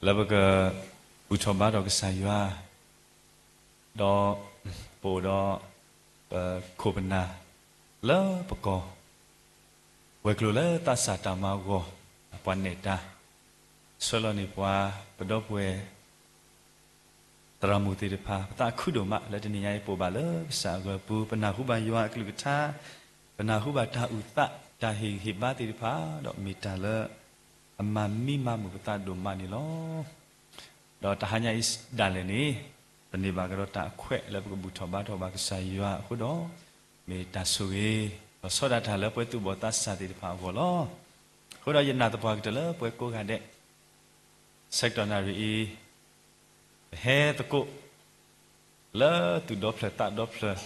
လၢပကဘူၣ်ထီၣ်ဘါထီၣ်ကစၢ်ယွၤ, ဒီးပအိၣ်ဒီးပခိၣ်ပနၢ်လၢပကီၢ်, ဝဲၤကျိၤလၢသးစၢ်တၢ်မၤအဂီၢ်, ပှၤနဲၣ်တၢ်, ဆှၢလီၤန့ၢ်ပှၤ ပဒီပုၢ်ဝဲၢ် သရၣ်မုၣ်သ့ၣ်တဖၣ် ပသးခုဒိၣ်မးလၢတနံၤညါအံၤ ပအိၣ်ဘၣ်လၢကစၢ်အဂီၢ်ပူၤ, ပနၢ်ဟူဘၣ်ယွၤအကလုၢ်ကထါ, ပနၢ်ဟူဘၣ်တၢ်အုၣ်သး တၢ်ဟ့ၣ်ဂံၢ်ဟ့ၣ်ဘါသ့ၣ်တဖၣ်, ဒီးမ့ၢ်တၢ်လၢအမၤမံမၤမုာ်ပသးဒိၣ်မးန့ၣ်လီၤ. ဒီးတဟါညါအံၤဒၣ်လဲာ်န့ၣ်, ပန့ၢ်ဘၣ်ကဒီးတၢ်အခွဲးလၢပကဘူၣ်ထီၣ်ဘါထီၣ်ဘၣ်ကစၢ်ယွၤအဃိဒီး, မ့ၢ်တၢ်ဆိၣ်ဂ့ၤ, ဒီးဆီဒၣ်တၢ်လၢပှၤသူၣ်ဘီၣ်သးစၢ်သ့ၣ်တဖၣ်အဂီၢ်လီၤ. အဃိဒီးယနာ်သပှၢ်ကတၢၢ်လၢပှၤကိးဂၤဒဲး ဆၢကတီၢ်နၣ်ရံၣ်အံၤ, ပဟဲသကိး လၢသူၣ်ဒီဖျၢၣ်သးဒီဖျၢၣ်,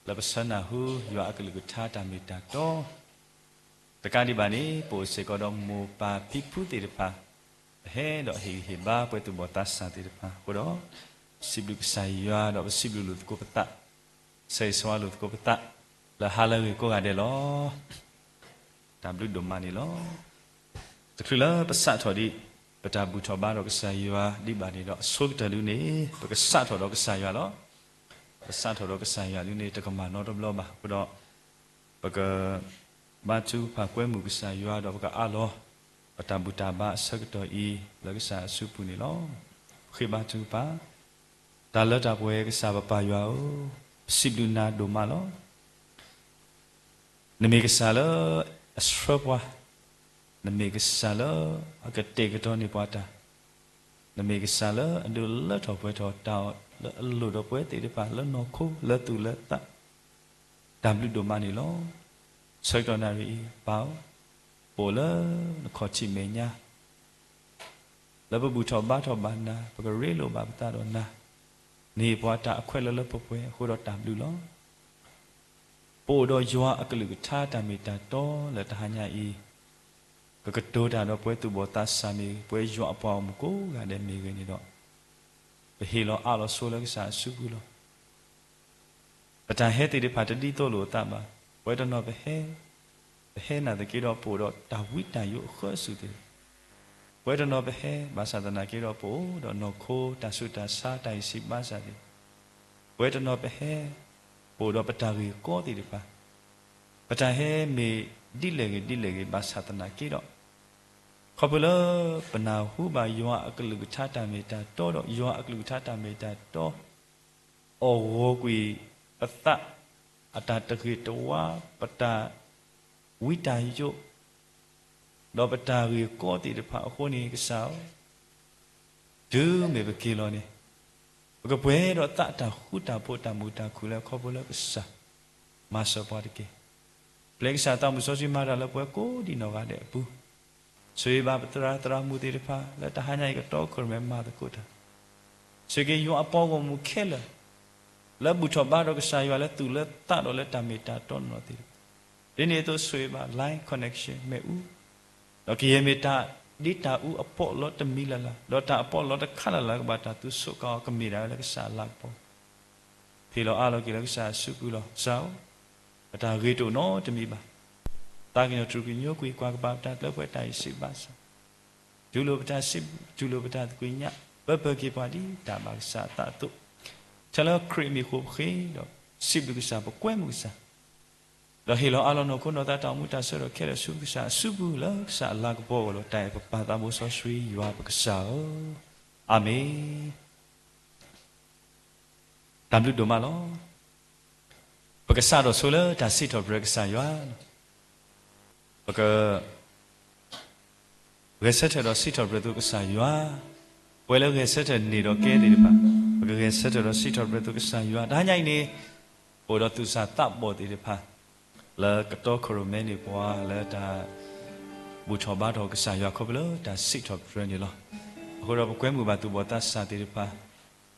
လၢပဆၢနၢ်ဟူယွၤအကလုၢ်ကထါတၢ်မ့ၢ်တၢ်တီ, တကးဒံးဘၣ်န့ၣ် ပအိၣ်စ့ၢ်ကီးဒီးမိၢ်ပၢ်ဖံဖုသ့ၣ်တဖၣ်, ပဟဲဒီးဟ့ၣ်ဂံၢ်ဟ့ၣ်ဘါပှၤသူၣ်ဘီၣ်သးစၢ်သ့ၣ်တဖၣ်အဃိဒီး, စံးဘျုးကစၢ်ယွၤဒီးပစံးဘျုးလိာ်သကိးပသး, ဆၢဂ့ၤဆၢဝါလိာ်သကိးပသး, လၢဟါလၢအဂ့ၤကိးဂၤဒဲးလီၤ. တၢ်ဘျုးဒိၣ်မးန့ၣ်လီၤ. တချုးလၢပစးထီၣ်ဒံး ပတၢ်ဘူၣ်ထီၣ်ဘါထီၣ်ကစၢ်ယွၤဒံးဘၣ်န့ၣ်ဒီး အဆိကတၢၢ်ဒုန့ၣ် ပကစးထီၣ်ဒီးကစၢ်ယွၤလီၤ. ပစးထီၣ်ဒီးကစၢ်ယွၤဒုန့ၣ် တကမၣ်နီတဘျီဘၣ်အဃိဒီး, ပကဘါထုကဖၣ်ကွဲမုာ်ကစၢ်ယွၤဒီးပကအးလီၤ ပတၢ်ဘူၣ်တၢ်ဘါအဆၢကတီၢ်အံၤ လၢကစၢ်အစုပူၤန့ၣ်လီၤ. ပဃ့ဘါထုကဖၣ်, တၢ်လၢတၢ်ပှဲၤကစၢ်ပပၢ်ယွၤဧၢ, ပစံးဘျုးနၤဒိၣ်မးလီၤ. နမ့ၢ်ကစၢ်လၢအဆှၢပှၤ, နမ့ၢ်ကစၢ်လၢအကတဲာ်ကတီၤန့ၢ်ပှၤတၢ်, နမ့ၢ်ကစၢ်လၢအဒုးလၢထီၣ်ပှဲၤထီၣ်တၢ်အီၣ်လၢအလိၣ်ဒီးပဝဲသ့ၣ်တဖၣ်လၢနီၢ်ခိလၢသူၣ်လၢသး, တၢ်ဘျုးဒိၣ်မးန့ၣ်လီၤ. ဆၢကတီၢ်နၣ်ရံၣ်အံၤ ပၢ်ဧၢ, ပအိၣ်လၢနခီၣ်ထံးမဲာ်ညါ လၢပဘူၣ်ထီၣ်ဘါထီၣ်ဘၣ်နၤ, ပကရ့လိာ်ဘၣ်ပသးဒီးနၤ, နဟ့ၣ်ပှၤတၢ်အခွဲးလၢလၢပှဲၤပှဲၤအဃိဒီးတၢ်ဘျုးလီၤ. ပအိၣ်ဒီးယွၤအကလုၢ်ကထါတၢ်မ့ၢ်တၢ်တီလၢတဟါညါအံၤ, ပကတိၤတၢ်ဒီးပှၤသူၣ်ဘီၣ်သးစၢ်မ့ၢ်ဂ့ၤ, ပှၤယွၤအပှၤဂီၢ်မုၢ်ကိးဂၤဒဲးမ့ၢ်ဂ့ၤန့ၣ်ဒီး, ပဟ့ၣ်လီၤအးလီၤဆိလၢကစၢ်အစုပူၤလီၤ. ပတၢ်ဟဲသ့ၣ်တဖၣ်တဒ်သိးလိာ်အသးဘၣ်. ပဝဲတနီၤပဟဲ, ပဟဲနာ်သက့ဒီးပအိၣ်ဒီးတၢ်ဝံတၢ်ယိးအဃၢအစုၣ်သ့ၣ်တဖၣ်, ပဝဲတနီၤပဟဲ ဘၣ်ဆၣ်သနာ်က့ဒီးပအိၣ်ဒီးနီၢ်ခိတၢ်ဆူးတၢ်ဆါတၢ်ဂံၢ်စၢ်ဘါစၢ်သ့ၣ်, ပဝဲတနီၤပဟဲ, ပအိၣ်ဒီးပတၢ်ဂ့ၢ်ကီသ့ၣ်တဖၣ်, ပတၢ်ဟဲမ့ၢ်ဒ်လဲၣ်ဂ့ၤဒ်လဲၣ်ဂ့ၤ ဘၣ်ဆၣ်သနာ်က့ဒီး, ခီဖျိလၢပနၢ်ဟူဘၣ်ယွၤအကလုၢ်ကထါတၢ်မ့ၢ်တၢ်တီဒီး ယွၤအကလုၢ်ကထါတၢ်မ့ၢ်တၢ်တီ အဂီၢ်ကွံာ်ပသး, အတၢ်တဂ့ၤတဝါ, ပတၢ်ဝံတၢ်ယိး, ဒီးပတၢ်ဂ့ၢ်ကီသ့ၣ်တဖၣ်အဃိန့ၣ် ကစၢ်ဧၢ, တုၤမ့ၢ်ပက့ၤလီၤန့ၣ်, ပကပှဲၤဒီးသးတၢ်ဃူတၢ်ဖိးတၢ်မုာ်တၢ်ခုၣ်လၢခီဖျိလၢကစၢ်မၤစၢၤပှၤတက့ၢ်. ပျဲကစၢ်သးမုၢ်စီဆှံမၤတၢ်လၢပှၤကိးဒံးနီၢ်ဂၤဒဲးအပူၤ, ဆိၣ်ဂ့ၤဘၣ်ပသရၣ်သရၣ်မုၣ်သ့ၣ်တဖၣ် လၢတဟါညါအံၤကတီခိၣ်ရိၣ်မဲမၤသကိးတၢ်, ဆိၣ်ဂ့ၤက့ၤယွၤအပှၤဂီၢ်မုၢ်ခဲလၢာ် လၢဘူၣ်ထီၣ်ဘါထီၣ်ကစၢ်ယွၤလၢသူၣ်လၢသးဒီးလၢတၢ်မ့ၢ်တၢ်တီနီၢ်နီၢ်သ့ၣ်တဖၣ်, ဒ်န့ၣ်အသိးဆိၣ်ဂ့ၤဘၣ် line connection မ့ၣ်အူ, ဒီးကယဲၢ်မ့ၢ်တၢ်ဒ့တၢ်အူအပီးလီတမံၤလၢ်လၢ်, ဒီးတၢ်အပီးလီတခါလၢ်လၢ်ကဘၣ်တၢ်သူၣ်ဆိးကါအီၤ ကမ့ၢ်ဒၣ်ဝဲလၢကစၢ်အလၤကပီၤ ဟ့ၣ်လီၤအးလီၤက့ၤလၢကစၢ်အစုပူၤလီၤ. ကစၢ်ဧၢ, ပတၢ်ဂ့ၤတအိၣ်နီတမံၤဘၣ်. သးကညီၤထူၣ်ကညီကွံာ် ကွၢ်ကပၤပတၢ်လၢပှဲၤတၢ်ဂံၢ်စၢ်ဘါစၢ်, တူၢ်လိာ်ပတၢ်စံး, တူၢ်လိာ်ပတၢ်သကွံာ်ညါ, ပၢပၢက့ၤပှၤဒ်တၢ်ဘၣ်ကစၢ်အသးအသိး, ထဲလၢခရံာ်အမံၤအဃိပဃ့ဒီးစံးဘျုးကစၢ် ပကွဲမုာ်ကစၢ် ဒီးဟ့ၣ်လီၤအးလီၤနီၢ်ခိနီၢ်သးတၢ်အိၣ်မူတၢ်ဆၢကတီၢ်ခဲလၢာ်ဆူကစၢ်အစုပူၤလၢကစၢ်အလၤကပီၤအဂီၢ်လီၤ. တၢ်အဲၣ်ပပၢ်သးဘိစီဆှံယွၤပကစၢ်ဧၢ, အၤမ့ၣ်. တၢ်ဘျုးဒိၣ်မးလီၤ. ပကစးထီၣ်ဆိလၢတၢ်စံးထီၣ်ပတြၢၤကစၢ်ယွၤ, ပက ဂဲၤဆၢထၢၣ်ဒီးစံးထီၣ်ပတြၢၤသုကစၢ်ယွၤ, ပှၤလၢဂဲၤဆၢထၢၣ်န့ၢ်ဒီးကဲသ့ၣ်တဖၣ်, ပကဂဲၤဆၢထၢၣ်ဒီးစံးထီၣ်ပတြၢၤသုကစၢ်ယွၤ. တဟါညါအံၤန့ၣ်, ပအိၣ်ဒီးသူၣ်စၢ်သးဘီၣ်သ့ၣ်တဖၣ်, လၢကတီခိၣ်ရိၣ်မဲန့ၢ်ပှၤလၢတၢ်ဘူၣ်ထီၣ်ဘါထီၣ်ကစၢ်ယွၤခီဖျိလၢတၢ်စံးထီၣ်ပတြၢၤန့ၣ်လီၤ. အဃိဒီးပကွဲမုာ်ဘၣ်သူၣ်ဘီၣ်သးစၢ်သ့ၣ်တဖၣ်,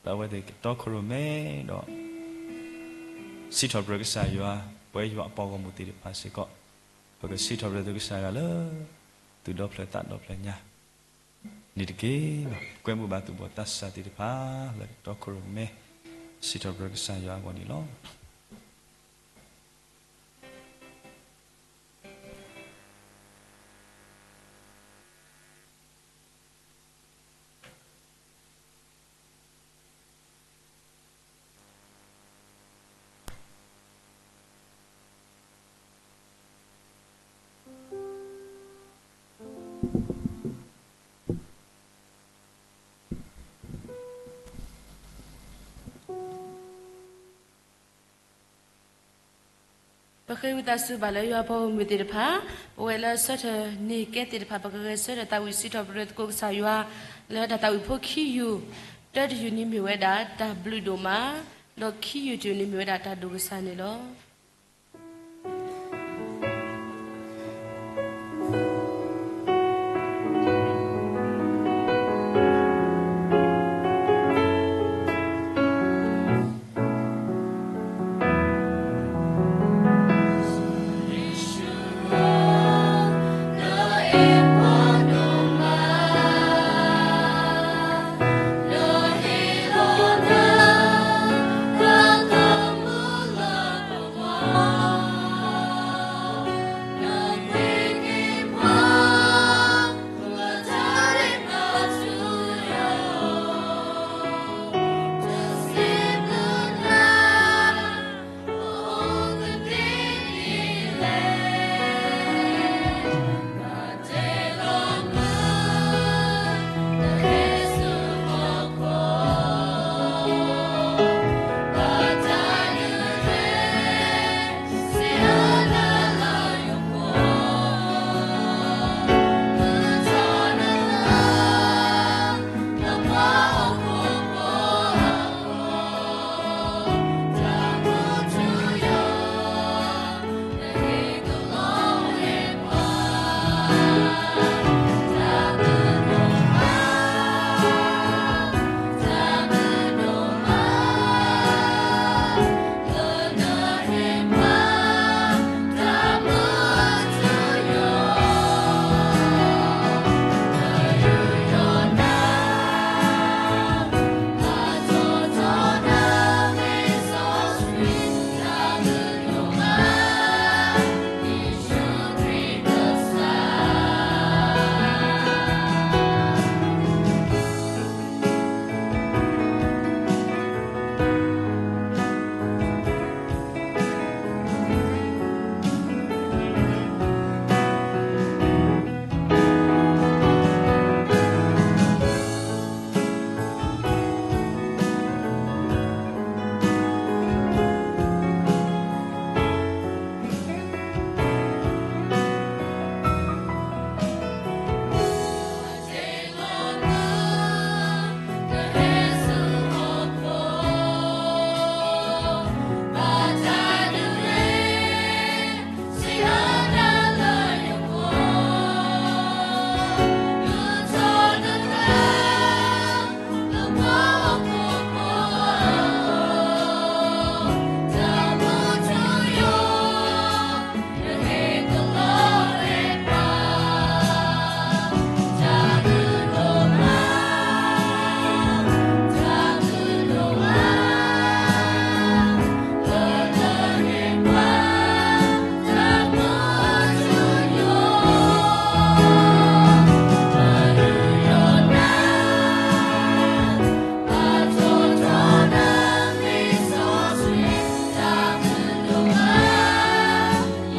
လၢအဝဲသ့ၣ်ကတီခိၣ်ရိၣ်မဲဒီး စံးထီၣ်ပတြၢၤကစၢ်ယွၤ, ပဝဲယွၤအပှၤဂီၢ်မုၢ်သ့ၣ်တဖၣ်စ့ၢ်ကီး, ပကစံးထီၣ်ပတြၢၤသုကစၢ်ယွၤလၢ သူၣ်ဒီဖျၢၣ်သးဒီဖျၢၣ်ညါန့ၣ်တက့ၢ်. ကွဲမုာ်ဘၣ်သူၣ်ဘီၣ်သးစၢ်သ့ၣ်တဖၣ် လၢကတီခိၣ်ရိၣ်မဲ စံးထီၣ်ပတြၢၤကစၢ်ယွၤအဂီၢ်န့ၣ်လီၤ. ပဃ့ဝံသးစူၤဘၣ်လၢယွၤဖိမုၣ်သ့ၣ်တဖၣ်, ပဝဲလၢဆၢထၢၣ်န့ၢ်ကဲသ့ၣ်တဖၣ် ပကဂဲၤဆၢထၢၣ်သးဝံၣ်စံးထီၣ်ပတြၢၤသကိးကစၢ်ယွၤ, လၢတၢ်သးဝံၣ်ဖိခံယူၢ်, တၢတယူၢ်န့ၣ်မ့ၢ်ဝဲဒၣ်တၢ်ဘျုးဒိၣ်မး, ဒီးခံယူၢ်တယူၢ်န့ၣ်မ့ၢ်ဝဲဒၣ်တၢ်ဒိၣ်ကစၢ်န့ၣ်လီၤ.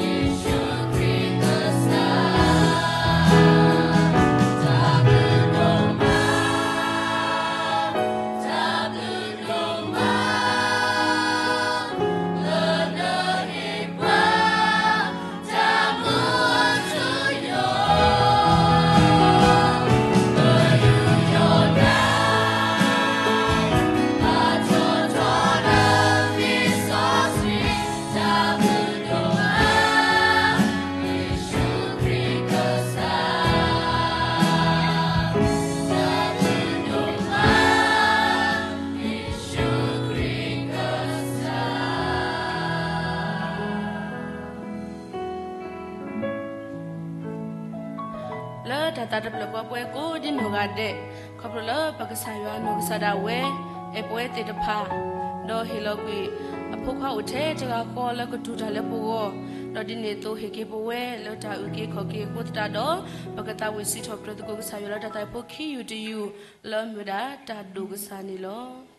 Yeshua Krista. လၢတၢ်သးတဖျၢၣ်ပှၤပဝဲကိးဒံနီၢ်ဂၤဒဲး, ခီဖျိလၢပကစၢ်ယွၤနီၢ်ကစၢ်ဒၣ်ဝဲ အဲၣ်ပဝဲသ့ၣ်တဖၣ်, ဒီးဟ့ၣ်လီၤကွံာ်အဖိခွါအိၣ်ထဲတဂၤဃီလၢကတူၢ်တၢ်လၢပဂီၢ်, ဒီးဒ်န့ၣ်အသိးဟ့ၣ်က့ၤပဝဲလၢတၢ်အုၣ်က့ၤခီၣ်က့ၤအဃိသတးဒီး, ပကသးဝံၣ်စံးထီၣ်ပတြၢၤသကိးကစၢ်ယွၤလၢတၢ်သးဝံၣ်ဖိခံယူၢ်တယူၢ်, လၢအမ့ၢ်ဝဲဒၣ်တၢ်ဒိၣ်ကစၢ်န့ၣ်လီၤ.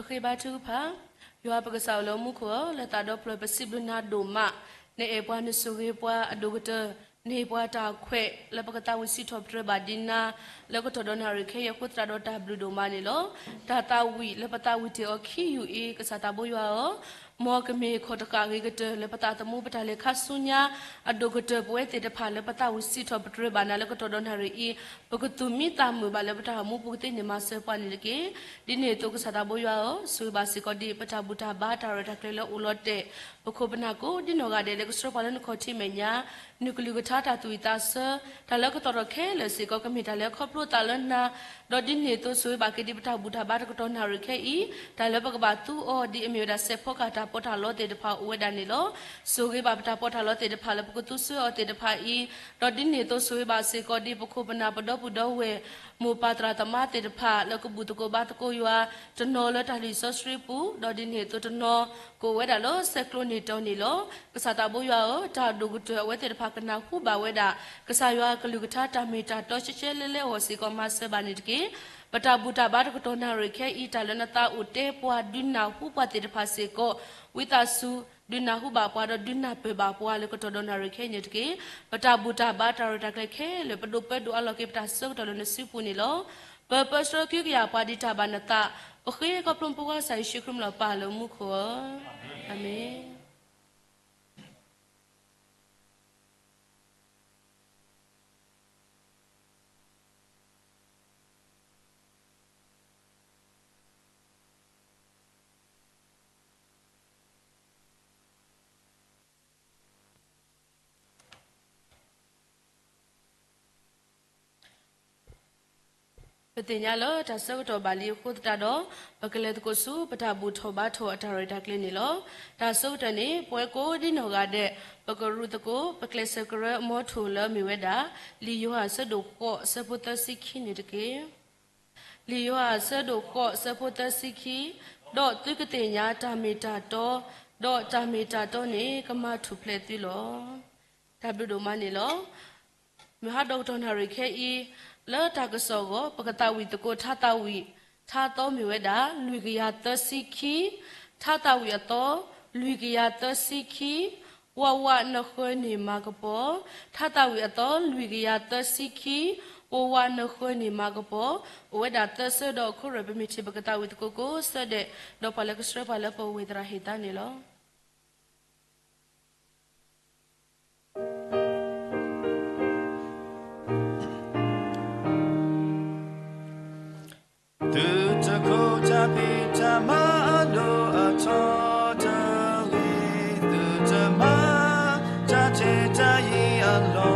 ပဃ့ဘါထုကဖၣ်. ယွၤပကစၢ်အိၣ်လၢမူခိၣ်ဧၢ, လၢသးဒီဖျၢၣ်ပစံးဘျုးနၤဒိၣ်မး, နအဲၣ်ပှၤနဆိၣ်ဂ့ၤပှၤအဒိၣ်ကတၢၢ်, နဟ့ၣ်ပှၤတၢ်ခွဲး လၢပကသးဝံၣ်စံးထီၣ်ပတြၢၤဘၣ်ဒ်နၤ, လၢကတီၢ်ဒီးနၣ်ရံၣ်ခဲအံၤအဃိသတးဒီးတၢ်ဘျုးဒိၣ်မးန့ၣ်လီၤ. တၢ်သးဝံၣ်လၢပသးဝံၣ်တ့ၢ်အီၤခံယူၢ်အံၤ ကစၢ်သးဘိယွၤဧၢ, မ်ကမ့ၢ်ခီၣ်တဃာ်ဂ့ၤကတၢၢ်လၢပသးသမူပတၢ်လဲၤခါဆူညါ, အဒိၣ်ကတၢၢ်ပဝဲသ့ၣ်တဖၣ်လၢပသးဝံၣ်စံးထီၣ်ပတြၢၤဘၣ်နၤလၢကတီၢ်ဒီးနၣ်ရံၣ်အံၤ, ပကသူၣ်မံသးမုာ်ဘၣ်လၢပတၢ်အိၣ်မူပူၤကသ့န့ၣ်မၤစၢၤပှၤန့ၣ်တက့ၢ်. ဒ်န့ၣ်အသိးကစၢ်သးဘိယွၤဧၢ, ဆိၣ်ဂ့ၤဘၣ်စ့ၢ်ကီးဒ်ပတၢ်ဘူၣ်တၢ်ဘါတၢ်ရဲၣ်တၢ်ကျဲၤလၢအိၣ်လီၤတဲာ်, ပခိၣ်ပနၢ်ကိးဒ်နီၢ်ဂၤဒဲးလၢကဆှၢပှၤလၢနခီၣ်ထံးမဲာ်ညါ, နကလုၢ်ကထါတၢ်သူၣ်ဝံၣ်သးဆၢ, တၢ်လၢကတီၢ်ထီၣ်ခဲလၢာ်စ့ၢ်ကီး ကမ့ၢ်တၢ်လၢခီဖျိသးလၢနၤ, ဒီးဒ်န့ၣ်အသိးဆိၣ်ဂ့ၤဘၣ်က့ၤဒ်ပတၢ်ဘူၣ်တၢ်ဘါတကတီၢ်နၣ်ရံၣ်ခဲအံၤ, တၢ်လၢပကဘၣ်သူအီၤဒ်အမ့ၢ်ဝဲဒၣ်စဲးဖီကဟၣ်တၢ်ပီးတၢ်လီသ့ၣ်တဖၣ်အိၣ်ဝဲဒၣ်န့ၣ်လီၤ. ဆိၣ်ဂ့ၤဘၣ်ပတၢ်ပီးတၢ်လီသ့ၣ်တဖၣ်လၢပကသူဆှၢအီၤသ့ၣ်တဖၣ်အံၤ, ဒီးဒ်န့ၣ်အသိးဆိၣ်ဂ့ၤဘၣ်စ့ၢ်ကီးဒ်ပခိၣ်ပနၢ်ပဒီပုၢ်ဒီဝဲၢ် မိၢ်ပၢ်သရၣ်သမါသ့ၣ်တဖၣ် လၢကဘူၣ်သကိးဘါသကိးယွၤ တနီၤလၢတၢ်လံာ်စီဆှံပူၤ, ဒီးဒ်န့ၣ်အသိးတနီၤ ကအိၣ်ဝဲဒၣ်လၢဆဲးကျိးန့ၢ်တီၤန့ၣ်လီၤ. ကစၢ်သးဘိယွၤဧၢ, တၢ်ဒိၣ်ကတၢၢ်အဝဲသ့ၣ်တဖၣ်ကနၢ်ဟူဘၣ်ဝဲဒၣ် ကစၢ်ယွၤကလုၢ်ကထါတၢ်မ့ၢ်တၢ်တီရှဲရှဲလဲလဲအဂီၢ်စ့ၢ်ကီးမၤစၢၤဘၣ်န့ၣ်တက့ၢ်. ပတၢ်ဘူၣ်တၢ်ဘါတကတီၢ်နၣ်ရံၣ်ခဲအံၤ တၢ်လၢနသးအိၣ်တဲပှၤဒုးနၢ်ဟူပှၤသ့ၣ်တဖၣ်စ့ၢ်ကီး, ဝံသးစူၤ ဒုးနၢ်ဟူဘၣ်ပှၤဒီးဒုးနၢ်ပၢၢ်ဘၣ်ပှၤလၢကတီၢ်ဒီးနၣ်ရံၣ်ခဲအံၤန့ၣ်တက့ၢ်. ပတၢ်ဘူၣ်တၢ်ဘါတၢ်ရဲၣ်တၢ်ကျဲၤခဲလၢာ် ပဒိးပၢဒိးအးလီၤက့ၤပတၢ်ဆၢကတီၢ်လၢနစုပူၤန့ၣ်လီၤ. ပၢပၢဆှၢကဟုကယာ်ပှၤဒ်တၢ်ဘၣ်နသး, ပဃ့ခီဖျိပဖိခွါကစၢ်ယ့ၣ်ၡူးခရံာ်မံၤလီၤပၢ်လၢမူခိၣ်ဧၢ, အၤမ့ၣ်. ပသ့ၣ်ညါလၢတၢ်ဆၢကတီၢ်ဘၣ်လံအဃိသတးဒီး, ပကလဲၤသကိးဆူပတၢ်ဘူၣ်ထီၣ်ဘါထီၣ်အတၢ်ရဲၣ်တၢ်ကျဲၤန့ၣ်လီၤ. တၢ်ဆၢကတီၢ်န့ၣ် ပဝဲကိးဒ်နီၢ်ဂၤဒဲး ပကရူးသကိး ပကျဲးစၢးကရၢအမီထိၣ်လၢအမ့ၢ်ဝဲဒၣ် လံာ်ယိၤဟၣ်အဆၢဒိၣ်ဃိးအဆၢဖိသၢဆံခံန့ၣ်တက့ၢ်. လံာ်ယိၤဟၣ်အဆၢဒိၣ်ဃိးအဆၢဖိသၢဆံခံ, ဒီးသုကသ့ၣ်ညါတၢ်မ့ၢ်တၢ်တီ, ဒီးတၢ်မ့ၢ်တၢ်တီန့ၣ်ကမၤထူၣ်ဖျဲးသုလီၤ. တၢ်ဘျုးဒိၣ်မးန့ၣ်လီၤ. မုၢ်ဟါဒီးကတီၢ်နၣ်ရံၣ်ခဲအံၤ, လၢတၢ်ကစီၣ်အဂီၢ် ပကသးဝံၣ်သကိးထါသးဝံၣ် ထါသီမ့ၢ်ဝဲဒၣ် လွံၢ်ကယၤသၢဆံခံ, ထါသးဝံၣ်အသီ လွံၢ်ကယၤသၢဆံခံ, ဝါဝါနဃၢၤန့ၢ်မၤကပီၤ, ထါသးဝံၣ်အသီ လွံၢ်ကယၤသၢဆံခံ, ဝါဝါနဃၢၤန့ၢ်မၤကပီၤ, အိၣ်ဝဲဒၣ်သၢဆၢဒီးအခိၣ်ရၢၢ် ပမ့ၢ်ထံၣ်ပကသးဝံၣ်သကိးကိးဆၢဒဲး, ဒီးပှၤလၢကဆှၢပှၤလၢပဝဲၢ်သရၣ်ဟ့ၣ်သါန့ၣ်လီၤ. သုတခိးတၢ်ဖံးတၢ်မၤအဒိၣ်အထီတဂ့ၤ, သုတမၤတၢ်ထဲတၢ်ယံၤအလီၢ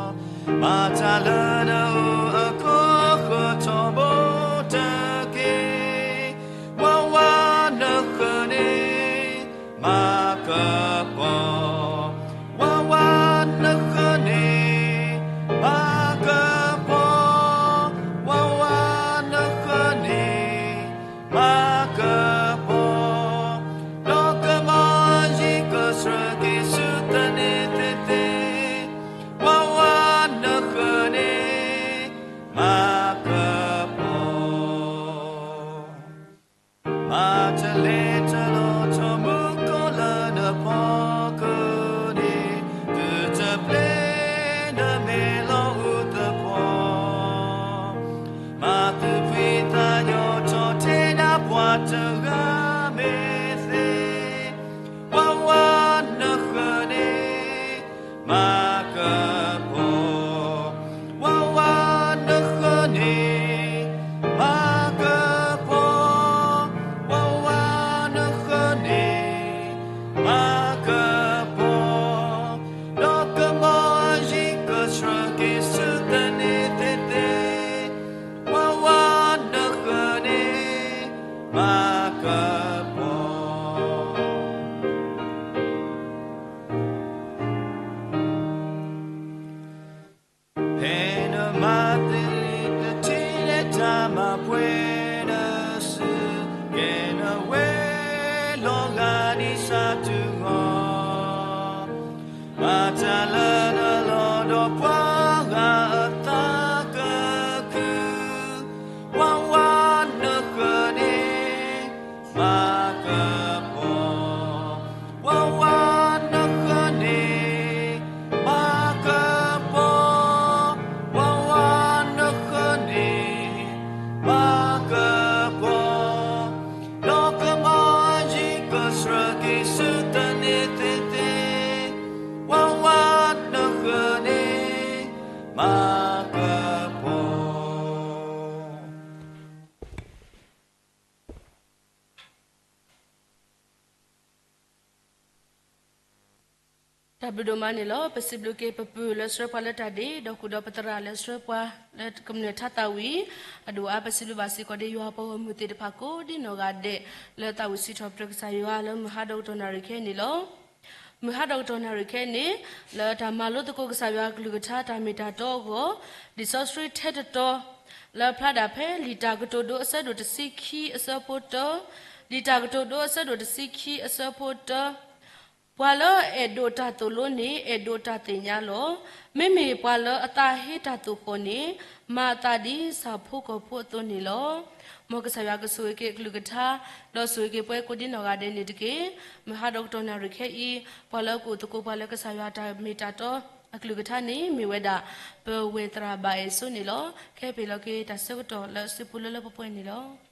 ်, မၤတၢ်လၢနအိၣ်အခိၣ်ဃၢၤထီဘိတက့ၢ်. ဝါဝါနဃၢၤန့ၣ် မၤကပီၤ, ဝါဝါနဃၢၤန့ၣ် မၤကပီၤ, ဝါဝါနဃၢၤန့ၣ် မၤကပီၤ, ဒီးကမီၤအယံၤကဆှၢက့ၤဆူသန့ၤသ့သ့, ဝါဝါနဃၢၤန့ၣ် မၤကပီၤ. မၤတၢ်လဲၤတၢ်လီၤထီမူခိၣ်လၢနဖီခိၣ်န့ၣ်, သုတပျဲနမဲာ်လီၤအူသပှီၤ, မၤသုဖှံသးညီထီၣ်ထဲဒၣ်ပှၤတဂၤမ့ၢ်သ့, ဝါဝါနဃၢၤန့ၣ် မၤကပီၤ, ဝါဝါနဃၢၤန့ၣ် မၤကပီၤ, ဝါဝါနဃၢၤန့ၣ် မၤကပီၤ, ဒီးကမီၤအယံၤကဆှၢက့ၤဆူသန့ၤသ့သ့, ဝါဝါနဃၢၤန့ၣ် မၤကပီၤ. ဖဲနမၤသ့လံတထံၣ်လၢတၢ်မၤပှဲၤနစု, ကဲနဝဲလီၤဂာ်ဒ်ဆၣ်တူၢ်ဂီၤ, မၤတၢ်လၢနလီၢ်ဒီးပှၤဂၤအသးကကုၢ်, ဝါဝါနဃၢၤန့ၣ် သုတန့ၢ်သ့သ့, ဝါဝါနဃၢၤန့ၣ်, မၤကပီၤ. တၢ်ဘျုးဒိၣ်မးန့ၣ်လီၤ. ပစံးဘျုးက့ၤပပုၢ်လၢဆှၢပှၤလၢတၢ်ဒ့, ဒီးဃုာ်ဒီးပသရၣ်လၢဆှၢပှၤလၢကမျၢၢ်ထါသးဝံၣ်, အဒိၣ်အါပစံးဘျုးဘၣ်စ့ၢ်ကီးဒ်ယွၤပှၤဂီၢ်မုၢ်သ့ၣ်တဖၣ်ကိးဒ်နီၢ်ဂၤဒဲး လၢသးဝံၣ်စံးထီၣ်ပတြၢၤကစၢ်ယွၤလၢမုၢ်ဟါဒီးကတီၢ်နၣ်ရံၣ်ခဲအံၤန့ၣ်လီၤ. မုၢ်ဟါဒီးကတီၢ်နၣ်ရံၣ်ခဲအံၤန့ၣ်, လၢတၢ်မၤလိသကိးကစၢ်ယွၤအကလုၢ်ကထါတၢ်မ့ၢ်တၢ်တီအဂီၢ်, လံာ်စီဆှံထဲတတီၤ, လၢဖျါဒၣ်ဖဲလံာ်တၢ်ကတိၤဒိအဆၢဒိၣ်တဆံခံအဆၢဖိတၢ, လံာ်တၢ်ကတိၤဒိအဆၢဒိၣ်တဆံခံအဆၢဖိတၢ, ပှၤလၢအအဲၣ်ဒိးတၢ်သိၣ်လိန့ၣ် အဲၣ်ဒိးတၢ်သ့ၣ်ညါလီၤ. မ့မ့ၢ်ပှၤလၢအသးဟ့တၢ်သိၣ်ဃီၣ်န့ၣ်, မၤအသးဒ်ဆၣ်ဖိကီၢ်ဖိအသိးန့ၣ်လီၤ. မ်ကစၢ်ယွၤကဆိၣ်ဂ့ၤက့ၤအကလုၢ်ကထါ, ဒီးဆိၣ်ဂ့ၤက့ၤပှၤကိးဒ်နီၢ်ဂၤဒဲးန့ၣ်တက့ၢ်. မုၢ်ဟါဒီးကတီၢ်နၣ်ရံၣ်ခဲအံၤ, ပှၤလၢအကအိၣ်သကိးပှၤလၢကစၢ်ယွၤတၢ်မ့ၢ်တၢ်တီအကလုၢ်ကထါန့ၣ် မ့ၢ်ဝဲဒၣ် ပဝဲၢ်သရၣ်ဘၣ်အဲၣ်စိန့ၣ်လီၤ. ခဲပ့ၤလီၤက့ၤတၢ်ဆၢကတီၢ်လၢအစုပူၤလၢလၢပှဲၤပှဲၤန့ၣ်လီၤ.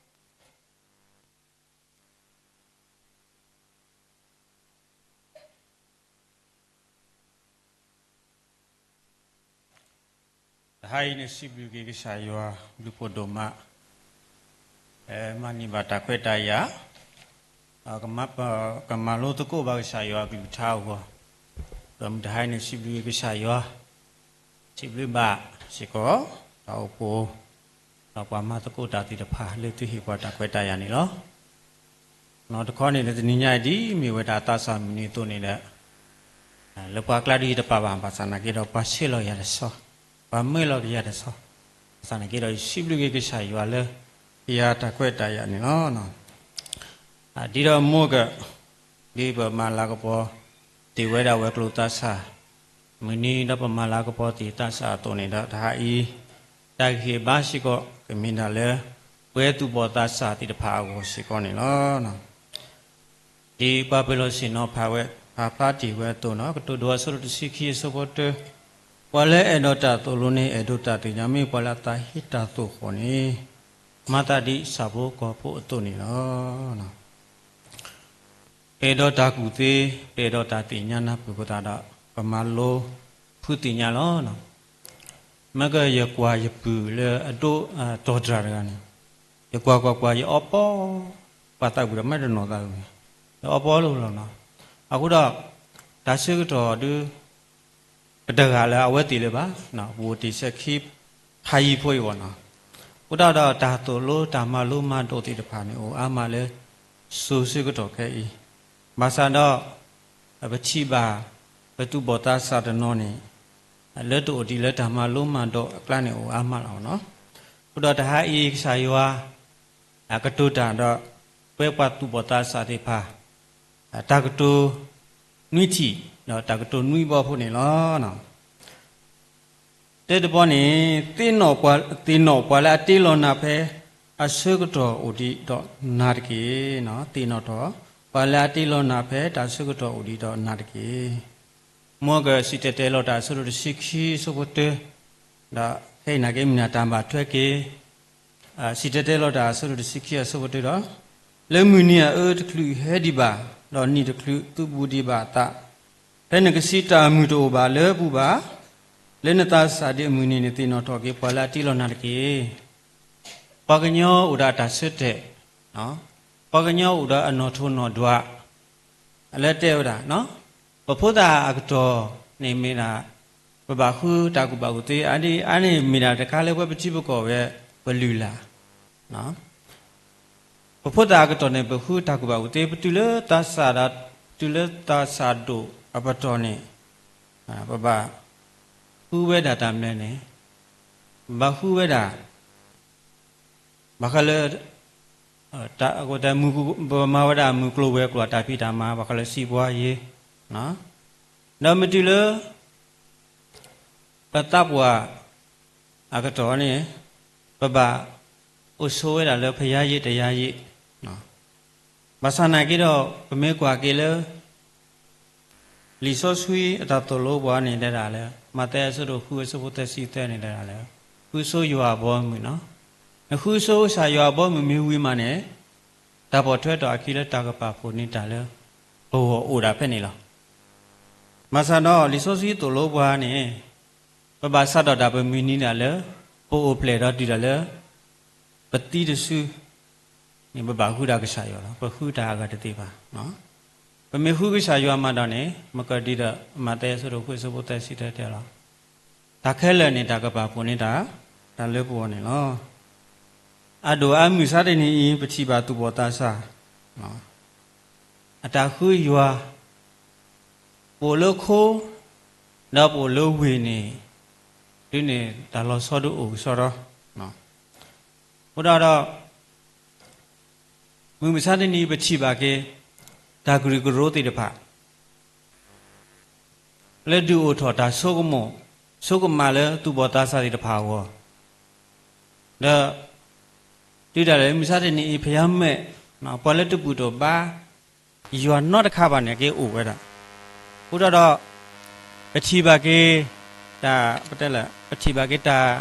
တဟါအံၤန့ၣ် စံးဘျုးက့ၤကစၢ်ယွၤဘျုးဖှိၣ်ဒိၣ်မး, မၤန့ၢ်ဘၣ်တၢ်ခွဲးတၢ်ယာ်, ကမၤလိသကိးဘၣ်ကစၢ်ယွၤအကလုၢ်ကထါအဂီၢ်, ဒီးမုၢ်တဟါအံၤန့ၣ် စံးဘျုးက့ၤကစၢ်ယွၤ, စံးဘျုးဘၣ်စ့ၢ်ကီး တၢ်အိၣ်ဖှိၣ်, ဒီးပှၤမၤသကိးတၢ်သ့ၣ်တဖၣ်လၢသုဟ့ၣ်ပှၤတၢ်ခွဲးတၢ်ယာ်န့ၣ်လီၤ. နီၢ်တခီန့ၣ် တနံၤညါအံၤဒ်မ့ၢ်ဝဲဒၣ်သးစၢ်မုၢ်နံၤအသိးန့ၣ်ဒီး, လၢပှၤကျါဒုးတပာ်ဘၣ် ဘၣ်ဆၣ်နာ်က့ဒီးပှၤဆဲးလီၤယၤတဆီ, ပှၤမၢလီၤက့ၤယၤတဆီ, ဘၣ်ဆၣ်နာ်က့ဒီးယစံးဘျုးက့ၤကစၢ်ယွၤလၢ ကယၤတၢ်ခွဲးတၢ်ယာ်န့ၣ်လီၤ. ဒ်ဒီးမိၢ်က, ဒ်ပမၤလၤကပီၤတ့ၢ်ဝဲဒၣ်ဝဲၤကျိၤသးစၢ်, မုၢ်နံၤဒီးပမၤလၤကပီၤတ့ၢ်သးစၢ်အသိးန့ၣ်ဒီး တဟါအံၤ, တၢ်ဂ့ၢ်ဘါစ့ၢ်ကီး ကမ့ၢ်ဒၣ်လၢ ပှၤသူၣ်ဘီၣ်သးစၢ်သ့ၣ်တဖၣ်အဂီၢ်စ့ၢ်ကီးန့ၣ်လီၤ. ဒ်ပှၤပၢၤလီၢ်ဆ့ၣ်နီၤဖးဝဲ, ဖးဖျါတ့ၢ်ဝဲအသိးန့ၣ်, ကတိၤဒိအဆၢဒိၣ်တဆံခံအဆၢဖိတၢ, ပှၤလၢအဲၣ်ဒိးတၢ်သိၣ်လိန့ၣ် အဲၣ်ဒိးတၢ်သ့ၣ်ညါ, မ့ၢ်ပှၤလၢအသးဟ့တၢ်သိၣ်ဃီၣ်န့ၣ်, မၤသးဒ်ဆၣ်ဖိကီၢ်ဖိအသိးန့ၣ်လီၤ. ပအဲၣ်ဒိးတၢ်ကူၣ်သ့, ပအဲၣ်ဒိးတၢ်သ့ၣ်ညါနၢ်ပၢၢ်အဃိသတးဒီး ပမၤလိဖုသ့ၣ်ညါလီၤ. မ့ၢ်ကယကွၢ်ယပုၢ်လၢအဒိၣ်တီၤတြၢ်တဂၤန့ၣ်, ယကွၢ်ကွၢ်ကွၢ် ယအီပီ, ပှၤသးဝံၣ်ဒီးမ့ၢ်တနီၤသးဝံၣ်, ယအီပီလီၤလီၤနီၤ. အဃိဒီး တၢ်ဆၢကတီၢ်ဒုး ပတဂၤလၢအဝဲသ့ၣ်လၢၤဘၣ်, ပအိၣ်တ့ၢ်ဆဲးခံဖးယံၤဖိအံၤဘၣ်နီၤ. အဃိသတးဒီး တၢ်သိၣ်လိတၢ်မၤလိမၤဒိးသ့ၣ်တဖၣ်န့ၣ် အိၣ်အါမးလၢစိၤဆၢကတီၢ်ခဲအံၤ, ဘၣ်ဆၣ်ဒီး ပထံၣ်ဘၣ် ပသူၣ်ဘီၣ်သးစၢ်တနီၤန့ၣ် လၢတအိၣ်ဒံးလၢတၢ်မၤလိမၤဒိးအကျါန့ၣ် အိၣ်အါမးလီၤနီၤ. အဃိဒီးတဟါအံၤ ကစၢ်ယွၤ ကတိၤတၢ်ဒီး ပဝဲပှၤသူၣ်ဘီၣ်သးစၢ်သ့ၣ်တဖၣ် တၢ်ကတိၤနွံထံၣ် ဒီးတၢ်ကတိၤနွံဘီဖိန့ၣ်လီၤ. တၢတဘီန့ၣ်, သ့ၣ်နီၣ်ပှၤလၢအတ့လီၤနၤဖဲအဆၢကတီၢ်အိၣ်ဒံးဒီးနၤတက့ၢ်. သ့ၣ်နီၣ်ထီၣ် ပှၤလၢအတ့လီၤနၤဖဲတၢ်ဆၢကတီၢ်အိၣ်ဒံးဒီးနၤတက့ၢ်. မ်ကစံၣ်တဲၤတဲလီၤတၢ်အဆၢဒိၣ်တဆံခံအဆၢဖိတၢ, ဒီးခဲအံၤနာ်က့မ့ၢ်ဒၣ်တၢ်ဘၣ်ထွဲက့ၤ စံၣ်တဲၤတဲလီၤတၢ်အဆၢဒိၣ်တဆံခံအဆၢဖိတၢဒီး, လၢမုၢ်နံၤအအၢတချုးဟဲဒံးဘၣ်, ဒီးနံၣ်တချုးသုးဘူးဒံးဘၣ်အသး, ဖဲနကစံးတၢ်မုၢ်တအိၣ်ဘၣ်လၢပူၤဘၣ်, လၢနသးစၢ်ဒံးအမုၢ်နံၤန့ၣ် သ့ၣ်နီၣ်ထီၣ်က့ၤပှၤလၢအတ့လီၤနၤတက့ၢ်. ပှၤကညီအိၣ်ဒီးအတၢ်ဆၢတဲာ်, ပှၤကညီအိၣ်ဒီးအနီၣ်ထိးနီၣ်ဒွး, လၢတဲဝဲဒၣ် ပဖိသၣ်အကတီၢ်န့ၣ်မ့ၢ်ဒၣ် ပဘၣ်ဃုတၢ်ကူၣ်ဘၣ်ကူၣ်သ့, အန့ၣ်မ့ၢ်ဒၣ်တခါလၢပဝဲပထံပကီၢ်ဝဲပလုၢ်လၢ်, ပဖိသၣ်အကတီၢ်န့ၣ် ပဃုတၢ်ကူၣ်ဘၣ်ကူၣ်သ့, ပတုၤလၢသးစၢ်ဒီး တုၤလၢသးစၢ်ဒိၣ်အပတီၢ်န့ၣ် ပဘၣ်ဃုဝဲဒၣ်တၢ်မနုၤလဲၣ်န့ၣ်, ပဘၣ်ဃုဝဲဒၣ် ဘၣ်ဃးလၢ ပမၤဝဲဒၣ်မုၢ်ကျိၤဝဲၤကျိၤတၢ်ဖံးတၢ်မၤ ဘၣ်ဃးလၢစံးပှၤယ့ၤ, ဒီးမ့ၢ်တုၤလၢ ပသးပှၢ်အကတီၢ်န့ၣ် ပဘၣ်အိၣ်ဆိးဝဲဒၣ်လၢဖယါယ့ၤတယါယ့ၤ, ဘၣ်ဆၣ်နာ်က့ဒီး ပမ့ၢ်ကွၢ်က့ၤလၢ လံာ်စီဆှံအတၢ်သိၣ်လိပှၤန့ၣ်တဲဒၣ်လၢ မးသဲအဆၢဒိၣ်ဃုအဆၢဖိသၢဆံသၢန့ၣ်တဲဒၣ်လၢ ဃုဆိယွၤအဘီအမုၢ်နီၤ, နဃုဆိကစၢ်ယွၤအဘီအမုၢ်မ့ၢ်ဝံၤမးန့ၣ် တၢ်ပိာ်ထွဲထီၣ်အခံလၢတၢ်ကပာ်ဖှိၣ်န့ၢ်တၢ်လၢ ပဂီၢ်အိၣ်ဒၣ်ဖဲန့ၣ်လီၤ. ဘၣ်ဆၣ်ဒီးလံာ်စီဆှံသိၣ်လိပှၤန့ၣ် ပဘၣ်စးထီၣ်တၢ်ပမုၢ်နံၤဒၣ်လၢ ပအိၣ်ဖျဲၣ်ဒီးတုၤဒၣ်လၢ ပသံတစု န့ၣ် ပဘၣ်ဃုတၢ်ကစၢ်ယွၤလီၤ. ပဃုတၢ်အဂၤတသ့ဘၣ်. ပမ့ၢ်ဃုကစၢ်ယွၤမးဒီးန့ၣ် မ့ၢ်ကဒံဒီး မးသဲအဆၢဒိၣ်ဃုအဆၢဖိသၢဆံတဲတဲလီၤ. တၢ်ခဲလၢာ်န့ၣ် တၢ်ကပာ်ဖှိၣ်န့ၢ်တၢ် တၢ်လၢပဂီၢ်န့ၣ်လီၤ. အဒိၣ်အါမုၢ်မဆါတနံၤအံၤ ပထံၣ်ဘၣ်သူၣ်ဘီၣ်သးစၢ် အတၢ်ဃုယွၤ ပအိၣ်လၢခိ ဒီးပအိၣ်လၢဝ့ၢ်န့ၣ် ဒ်န့ၣ်တၢ်လီၤဆီဒုးအိၣ်ကစီဒီ အဃိဒၣ်ဒီး မုၢ်မဆါတနံၤပထံၣ်ဘၣ်က့ၤ တၢ်ကရူၢ်ကရိသ့ၣ်တဖၣ် လၢဒုးအိၣ်ထီၣ်တၢ်ဆိကမိၣ် ဆိကမးလၢသူၣ်ဘီၣ်သးစၢ်သ့ၣ်တဖၣ်အဂီၢ် ဒီး တုၤဒၣ်လဲာ်မုၢ်မဆါတနံၤအံၤ ဖဲယမဲာ် ပှၤလၢတဘူၣ်တဘါ ယွၤနီတခါဘၣ်န့ၣ် က့ၤအိၣ်ဝဲဒၣ်. အဃိဒၣ်ဒီး ပထံၣ်ဘၣ်က့ၤ တၢ် ပတဲလဲၣ် ပထံၣ်ဘၣ်က့ၤတၢ်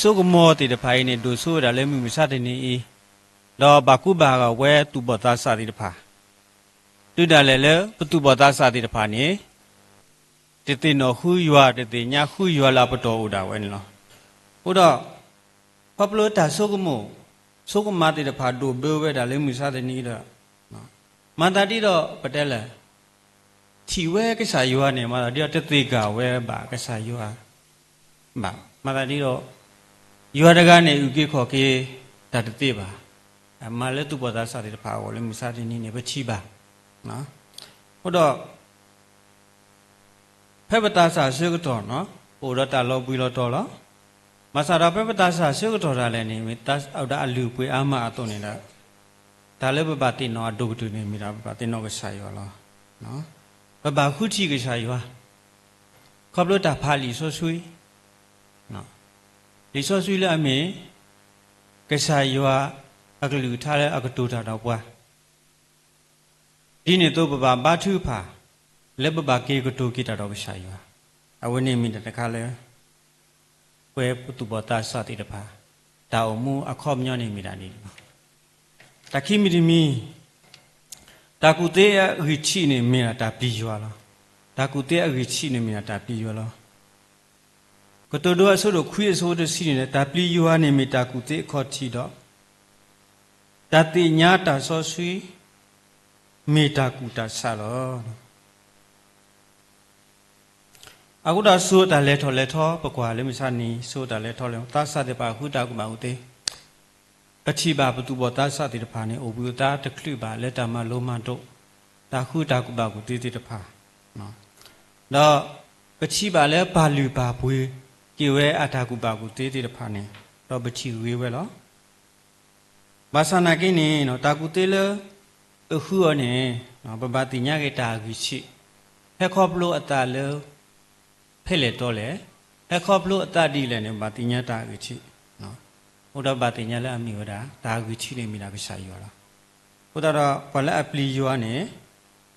ဆိကမိၣ်သ့ၣ်တဖၣ်အံၤန့ၣ် ဒိၣ်စိဝဲဒၣ်လၢမုၢ်မဆါတနံၤအံၤ, ဒီးဘၣ်ကူဘၣ်ဂာ်ဝဲသူၣ်ဘီၣ်သးစၢ်သ့ၣ်တဖၣ်, တုၤဒၣ်လဲာ်လၢပသူၣ်ဘီၣ်သးစၢ်သ့ၣ်တဖၣ်န့ၣ် တသ့ၣ်နီၣ်ဃုယွၤ တသ့ၣ်ညါဃုယွၤလၢအပတီၢ်အိၣ်ဒၣ်ဝဲန့ၣ်လီၤ. အဃိဒီး ခီဖျိတၢ်ဆိကမိၣ် ဆိကမးသ့ၣ်တဖၣ်ဒိၣ်ဘၢဝဲဒၣ်လၢမုၢ်မဆါတနံၤဒီး မၤသးဒ်ဒီး ပတဲလဲၣ် ထံၣ်ဝဲကစၢ်ယွၤန့ၣ် မၤသးဒ်ဒီးတသ့ၣ်ဂၢ်ဝဲဘၣ်ကစၢ်ယွၤ ဘၣ် မၤသးဒ်ဒီး ယွၤတဂၤန့ၣ် အုၣ်က့ၤခီၣ်က့ၤတၢ်တသ့ဘၣ်. မၤလၢသူၣ်ဘီၣ်သးစၢ်သ့ၣ်တဖၣ်အဂီၢ်လၢမုၢ်မဆါတနံၤန့ၣ် ပထံၣ်ဘၣ်. အဃိဒီး ဖဲပသးစၢ်ဆၢကတီၢ်န့ၣ် ပအိၣ်ဒီးတၢ်လီၤဘှံးလီၤတီၤလီၤ. ဘၣ်ဆၣ်ဒီးဖဲပသးစၢ်ဆၢကတီၢ်ဒၣ်လဲာ်န့ၣ် မ့ၢ်တၢ်အိၣ်ဒီးအလုၢ်အပှ့ၤအါမးအသိးန့ၣ်ဒီး တၢ်လၢပဘၣ်သ့ၣ်နီၣ်အဒိၣ်ကတၢၢ်န့ၣ် မ့ၢ်ဒၣ်ပဘၣ်သ့ၣ်နီၣ်ကစၢ်ယွၤလီၤ. ပဘၣ်ဃုထံၣ်ကစၢ်ယွၤ ခီဖျိတၢ်ဖးလံာ်စီဆှံ, လံာ်စီဆှံလၢအမ့ၢ် ကစၢ်ယွၤအကလုၢ်ကထါလၢအကတိၤတၢ်ဒီးပှၤ ဒ်န့ၣ်အသိးပဘၣ်ဘါထုကဖၣ် လၢပဘၣ်က့ၤကတိၤက့ၤတၢ်ဒီးကစၢ်ယွၤ, အဝဲန့ၣ်မ့ၢ်တၢ်တခါလၢ ပဝဲပသူၣ်ဘီၣ်သးစၢ်သ့ၣ်တဖၣ် တၢ်အိၣ်မူအခီပညီန့ၣ်မ့ၢ်ဒၣ်ဒ်န့ၣ်လီၤ. တၢ်ခံမံၤတမံၤ တၢ်ကူၣ်သ့အဂံၢ်ထံးန့ၣ်မ့ၢ်ဒၣ်တၢ်ပျံၤယွၤလီၤ. တၢ်ကူၣ်သ့အဂံၢ်ထံးန့ၣ်မ့ၢ်ဒၣ်တၢ်ပျံၤယွၤလီၤ. ကတိၤဒိအဆၢဒိၣ်ခွံအဆၢဖိတဆံန့ၣ် တၢ်ပျံၤယွၤန့ၣ်မ့ၢ်တၢ်ကူၣ်သ့အခီၣ်ထံးဒီး တၢ်သ့ၣ်ညါတၢ်စီဆှံ မ့ၢ်တၢ်ကူၣ်တၢ်ဆးလီၤ. အဃိဒီးဆိတၢ်လဲၤထီၣ်လဲၤထီ ပကွၢ်လၢမုၢ်မဆါတနံၤ ဆိတၢ်လဲၤထီၣ်လဲၤထီ သးစၢ်သ့ၣ်တဖၣ်ဃုတၢ်ကူၣ်ဘၣ်ကူၣ်သ့, ပထံၣ်ဘၣ်ပသူၣ်ဘီၣ်သးစၢ်သ့ၣ်တဖၣ်န့ၣ် အိၣ်ဘှံးအိၣ်သါတချုးဘၣ်လၢတၢ်မၤလိမၤဒိး တၢ်ဃုတၢ်ကူၣ်ဘၣ်ကူၣ်သ့သ့ၣ်တဖၣ်, ဒီးပထံၣ်ဘၣ်လၢပာ်လုၢ်ပာ်ပှ့ၤက့ၤဝဲအတၢ်ကူၣ်ဘၣ်ကူၣ်သ့သ့ၣ်တဖၣ်န့ၣ် ဒီးပထံၣ်ဂ့ၤဝဲလီၤ. ဘၣ်ဆၣ်နာ်က့န့ၣ် တၢ်ကူၣ်သ့လၢ ပဃုအီၤန့ၣ် ပဘၣ်သ့ၣ်ညါက့ၤတၢ်အဂံၢ်ဆံး, ဟဲခီဖျိအသးလၢ ဖဲလဲၣ်တီလဲၣ်, ဟဲခီဖျိအသးဒ်လဲၣ်န့ၣ် ဘၣ်သ့ၣ်ညါတၢ်အဂံၢ်ဆံး, အဃိဒီးဘၣ်သ့ၣ်ညါလၢအမ့ၢ်ဝဲဒၣ် တၢ်အဂံၢ်ဆံးန့ၣ်မ့ၢ်ဒၣ်ကစၢ်ယွၤလီၤ. အဃိသတးဒီး ပှၤလၢအပျံၤယွၤန့ၣ်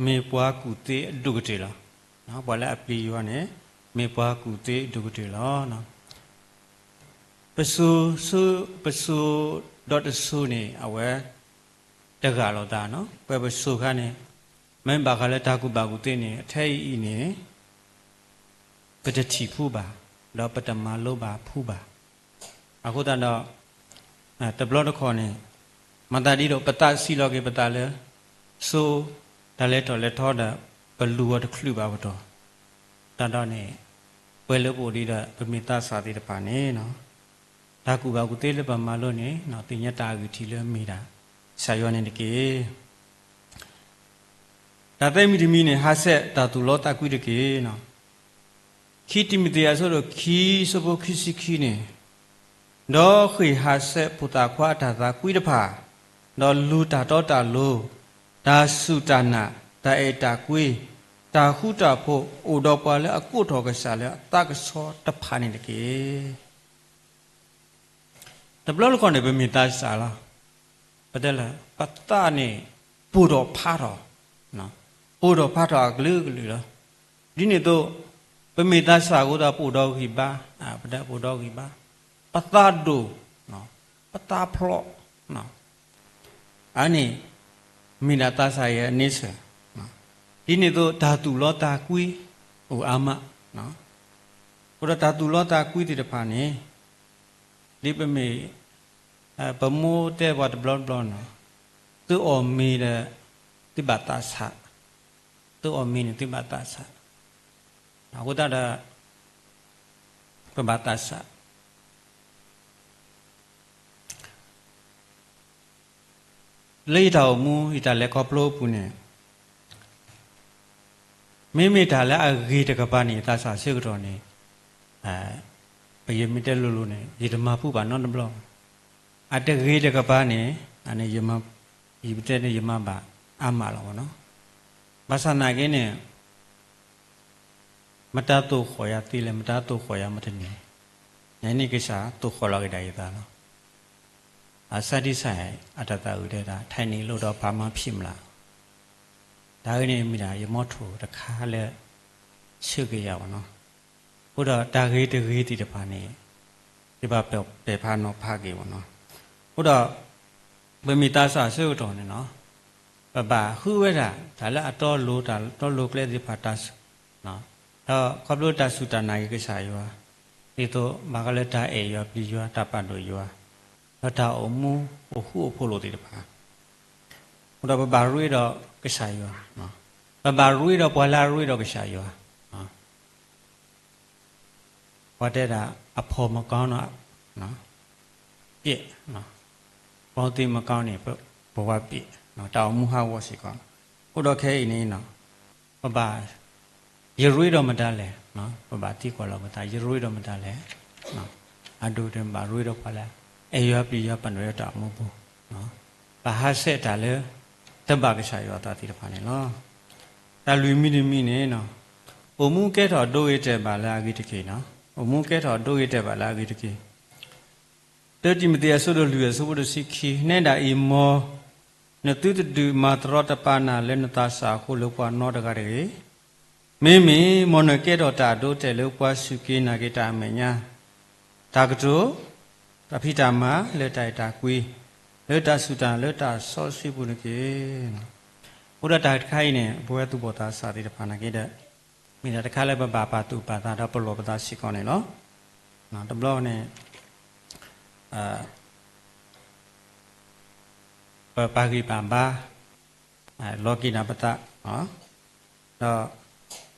မ့ၢ်ပှၤကူၣ်သ့အဒိၣ်ကတၢၢ်လီၤ. ပှၤလၢအပျံၤယွၤန့ၣ် မ့ၢ်ပှၤကူၣ်သ့အဒိၣ်ကတၢၢ်လီၤ. ပစိၤ, ပစိၤဒီးတစိၤန့ၣ် အဝဲ တဂၢ်လိာ်သး, ပဝဲပစိၤခါန့ၣ် မ့ၢ်ဘၣ်ဃးလၢတၢ်ကူၣ်ဘၣ်ကူၣ်သ့န့ၣ် အထဲအံၤအံၤန့ၣ် ပတထံၣ်ဖူဘၣ်, ဒီးပတမၤလိဘၣ်ဖူဘၣ်. အဃိသတးဒီး တဘျီတခီၣ်န့ၣ် မၤသးဒ်ဒီး ပသးစံးလီၤက့ၤပသးလၢ စိၤ, တၢ်လဲၤထီၣ်လဲၤထီဒီး ပလူၤအီၤတချုးဘၣ်ပတီၢ်, တၢ်ဒီးန့ၣ် ပှဲၤလၢပအိၣ်ဒံးဒီး ပမ့ၢ်သးစၢ်သ့ၣ်တဖၣ်န့ၣ် တၢ်ကူၣ်ဘၣ်ကူၣ်သ့လၢပမၤလိန့ၣ် သ့ၣ်ညါတၢ်အဂံၢ်ထံးလၢမ့ၢ်ဒၣ် ကစၢ်ယွၤန့ၣ်တက့ၢ်. တၢ်သၢမံၤတမံၤန့ၣ် ဟးဆှဲးတၢ်သူၣ်လီသးကွံတက့ၢ်. ခံတံၤမသ့းအဆၢဒိၣ်ခံ ဆၢဖိခံဆံခံန့ၣ်, ဒီးဃ့ၢ်ဟးဆှဲးဖိသၣ်ခွါအတၢ်သးကွံတဖၣ်, ဒီးလူၤတၢ်တီတၢ်လိၤ, တၢ်စူၢ်တၢ်နာ်, တၢ်အဲၣ်တၢ်ကွံ, တၢ်ဃူတၢ်ဖိး အိၣ်ဒီးပှၤလၢအကိးထီၣ်ကစၢ်လၢအသးကဆှီတဖၣ်န့ၣ်တက့ၢ်. တဘျီတခီၣ်န့ၣ် ပမ့ၢ်သးစၢ်လီၤ. ပတဲလၢ ပသးန့ၣ် ပိၢ်ထီၣ်ဖးထီၣ်, ပိၢ်ထီၣ်ဖးထီၣ်အကလုာ်ကလုာ်လီၤ. ဒ်န့ၣ်အသိး ပမ့ၢ်သးစၢ်အဃိသတး ပအိၣ်ဒီးဂံၢ်ဘါ, ပတဲပအိၣ်ဒီးဂံၢ်ဘါ, ပသးဒိၣ်, ပသးဖျိး, အန့ၣ် မ့ၢ်ဒၣ်သးစၢ်ယဲအန့ဆၢၣ်, ဒ်န့ၣ်အသိးတၢ်သူၣ်လီသးကွံအိၣ်အါမး, အဃိဒီးတၢ်သူၣ်လီသးကွံသ့ၣ်တဖၣ်န့ၣ် ဒ်ပမ့ၢ် ပမိၢ်တဲပှၤတဘျီတဘျီန့ၣ်, သုအီၣ်မ့ၤဒီး သုဘၣ်သးဆး, သုအီၣ်မ့ၤန့ၣ်သုဘၣ်သးဆး, အဃိသတးဒီး ပဘၣ်သးဆး လၢယတၢ်အိၣ်မူ ယတၢ်လဲၤခီဖျိအပူၤန့ၣ်, မ့မ့ၢ်တၢ်လၢအဂ့ၤတကပၤန့ၣ် ယသးစၢ်ဆၢကတီၢ်န့ၣ်, ပယမ့ၢ်တဲလိၤလိၤန့ၣ် ယတမၤဖုးဘၣ်နီတဘျီ, အတဂ့ၤတကပၤန့ၣ် ယမ့ၢ်တဲန့ၣ် ယမၤဘၣ်အါမးလီၤနီၤ. ဘၣ်ဆၣ်သနာ်က့န့ၣ် မတၤသိၣ်ဃီၣ်ယၤသ့လဲၣ်, မတၤသိၣ်ဃီၣ်ယၤမတၤန့ၣ်, နန့ၣ်ကစၢ်သိၣ်ဃီၣ်လီၤက့ၤဒၣ်ယသးလီၤ. အစးဒံးစဲ အတၢ်သးအုးတဲဒၣ် ထံနံၤလိၣ်ဒီးပာ်မၤဖံးမလး, တၢ်ဂ့ၢ်န့ၣ်မ့ၢ်ဒၣ်ယမီထိၣ်တခါလၢ ဆၢက့ၤယၤဘၣ်နီၤ. အဃိဒီးတၢ်ဂ့ၤတဂ့ၤသ့ၣ်တဖၣ်န့ၣ် ယဘၣ်ပဲာ်ဖးနီၤဖးက့ၤဘၣ်နီၤ. အဃိဒီး ပမ့ၢ်သးစၢ်ဆၢကတီၢ်န့ၣ်နီၤ, ပဘၣ်ဃုဝဲဒၣ် တၢ်လၢအတီအလိၤ တၢ်တီအလိၤကျဲသ့ၣ်တဖၣ် ဒီးခီဖျိတၢ်စူၢ်တၢ်နာ်က့ၤကစၢ်ယွၤ, ဒ်သိးဘၣ်ဃးလၢတၢ်အဲၣ်ယွၤပျံၤယွၤ တၢ်ပာ်ဒိၣ်ယွၤ, ဒီးတၢ်အိၣ်မူအိၣ်ဃူအိၣ်ဖိးလိာ်သ့ၣ်တဖၣ်, အဃိဒီးပဘၣ်ရ့ဒီးကစၢ်ယွၤ, ပဘၣ်ရ့ဒီးပှၤလၢအရ့ဒီးကစၢ်ယွၤ ပှၤတဲဒၣ် အဖီၣ်မကောင်းန့ၣ် ပျဲၢ်, ပှၤသ့ၣ်မကောင်းန့ၣ် ပဝဲပျဲၢ်, တၢ်အိၣ်မူဟးဂီၤစ့ၢ်ကီး, အဃိဒီးခဲအံၤန့ၣ် ပဘၣ် ယရ့ဒီးမတၤလဲၣ်, ပဘၣ်သံကွၢ်လီၤပသး ယရ့ဒီးမတၤလဲၣ်, အဒိၣ်ဒီးဘၣ်ရ့ဒီးပှၤလၢ အဲၣ်ယွၤပျံၤယွၤပာ်ဒိၣ်ယွၤတၢ်အိၣ်မူပူၤ, ပဟးဆှဲးတၢ်လၢ တဘၣ်ကစၢ်ယွၤအသးသ့ၣ်တဖၣ်န့ၣ်လီၤ. တၢ်လွံၢ်မံၤတမံၤန့ၣ် အိၣ်မူကဲထီၣ်ဒိဂ့ၤတဲာ်ဘၣ်လၢအဂ့ၤတက့ၢ်, အိၣ်မူကဲထီၣ်ဒိဂ့ၤတဲာ်ဘၣ်လၢအဂ့ၤတက့ၢ်. တၢတံၤမသ့းအဆၢဒိၣ်လွံၢ်အဆၢဖိတဆံခံ, နဲဒၣ်အံၤမ် နသုတဒုးမၤတရီတပါနၤလၢနသးစၢ်အဃိလၢပှၤနီတဂၤတဂ့ၤ. မ့မ့ၢ်မ်နကဲထီၣ်တၢ်အဒိအတဲာ်လၢပှၤစူၢ်က့ၤနာ်က့ၤတၢ်အမဲာ်ညါ, တၢ်ကတိၤ, တၢ်ဖံးတၢ်မၤလၢတၢ်အဲၣ်တၢ်ကွံ, လၢတၢ်စူၢ်တၢ်နာ်လၢတၢ်စီဆှံပူၤန့ၣ်တက့ၢ်. အဃိဒီးတၢ်တခါအံၤန့ၣ် ပဝဲသူၣ်ဘီၣ်သးစၢ်သ့ၣ်တဖၣ်နာ်က့ဒီး မ့ၢ်ဒၣ်တခါလၢပဘၣ်ပာ်သူၣ်ပာ်သးဒီးပလီၢ်ပသးစ့ၢ်ကီးန့ၣ်လီၤ. တဘျီန့ၣ် ပပာ်ဂံၢ်ပာ်ဘါ လီၤက့ၤနၤပသး, ဒီး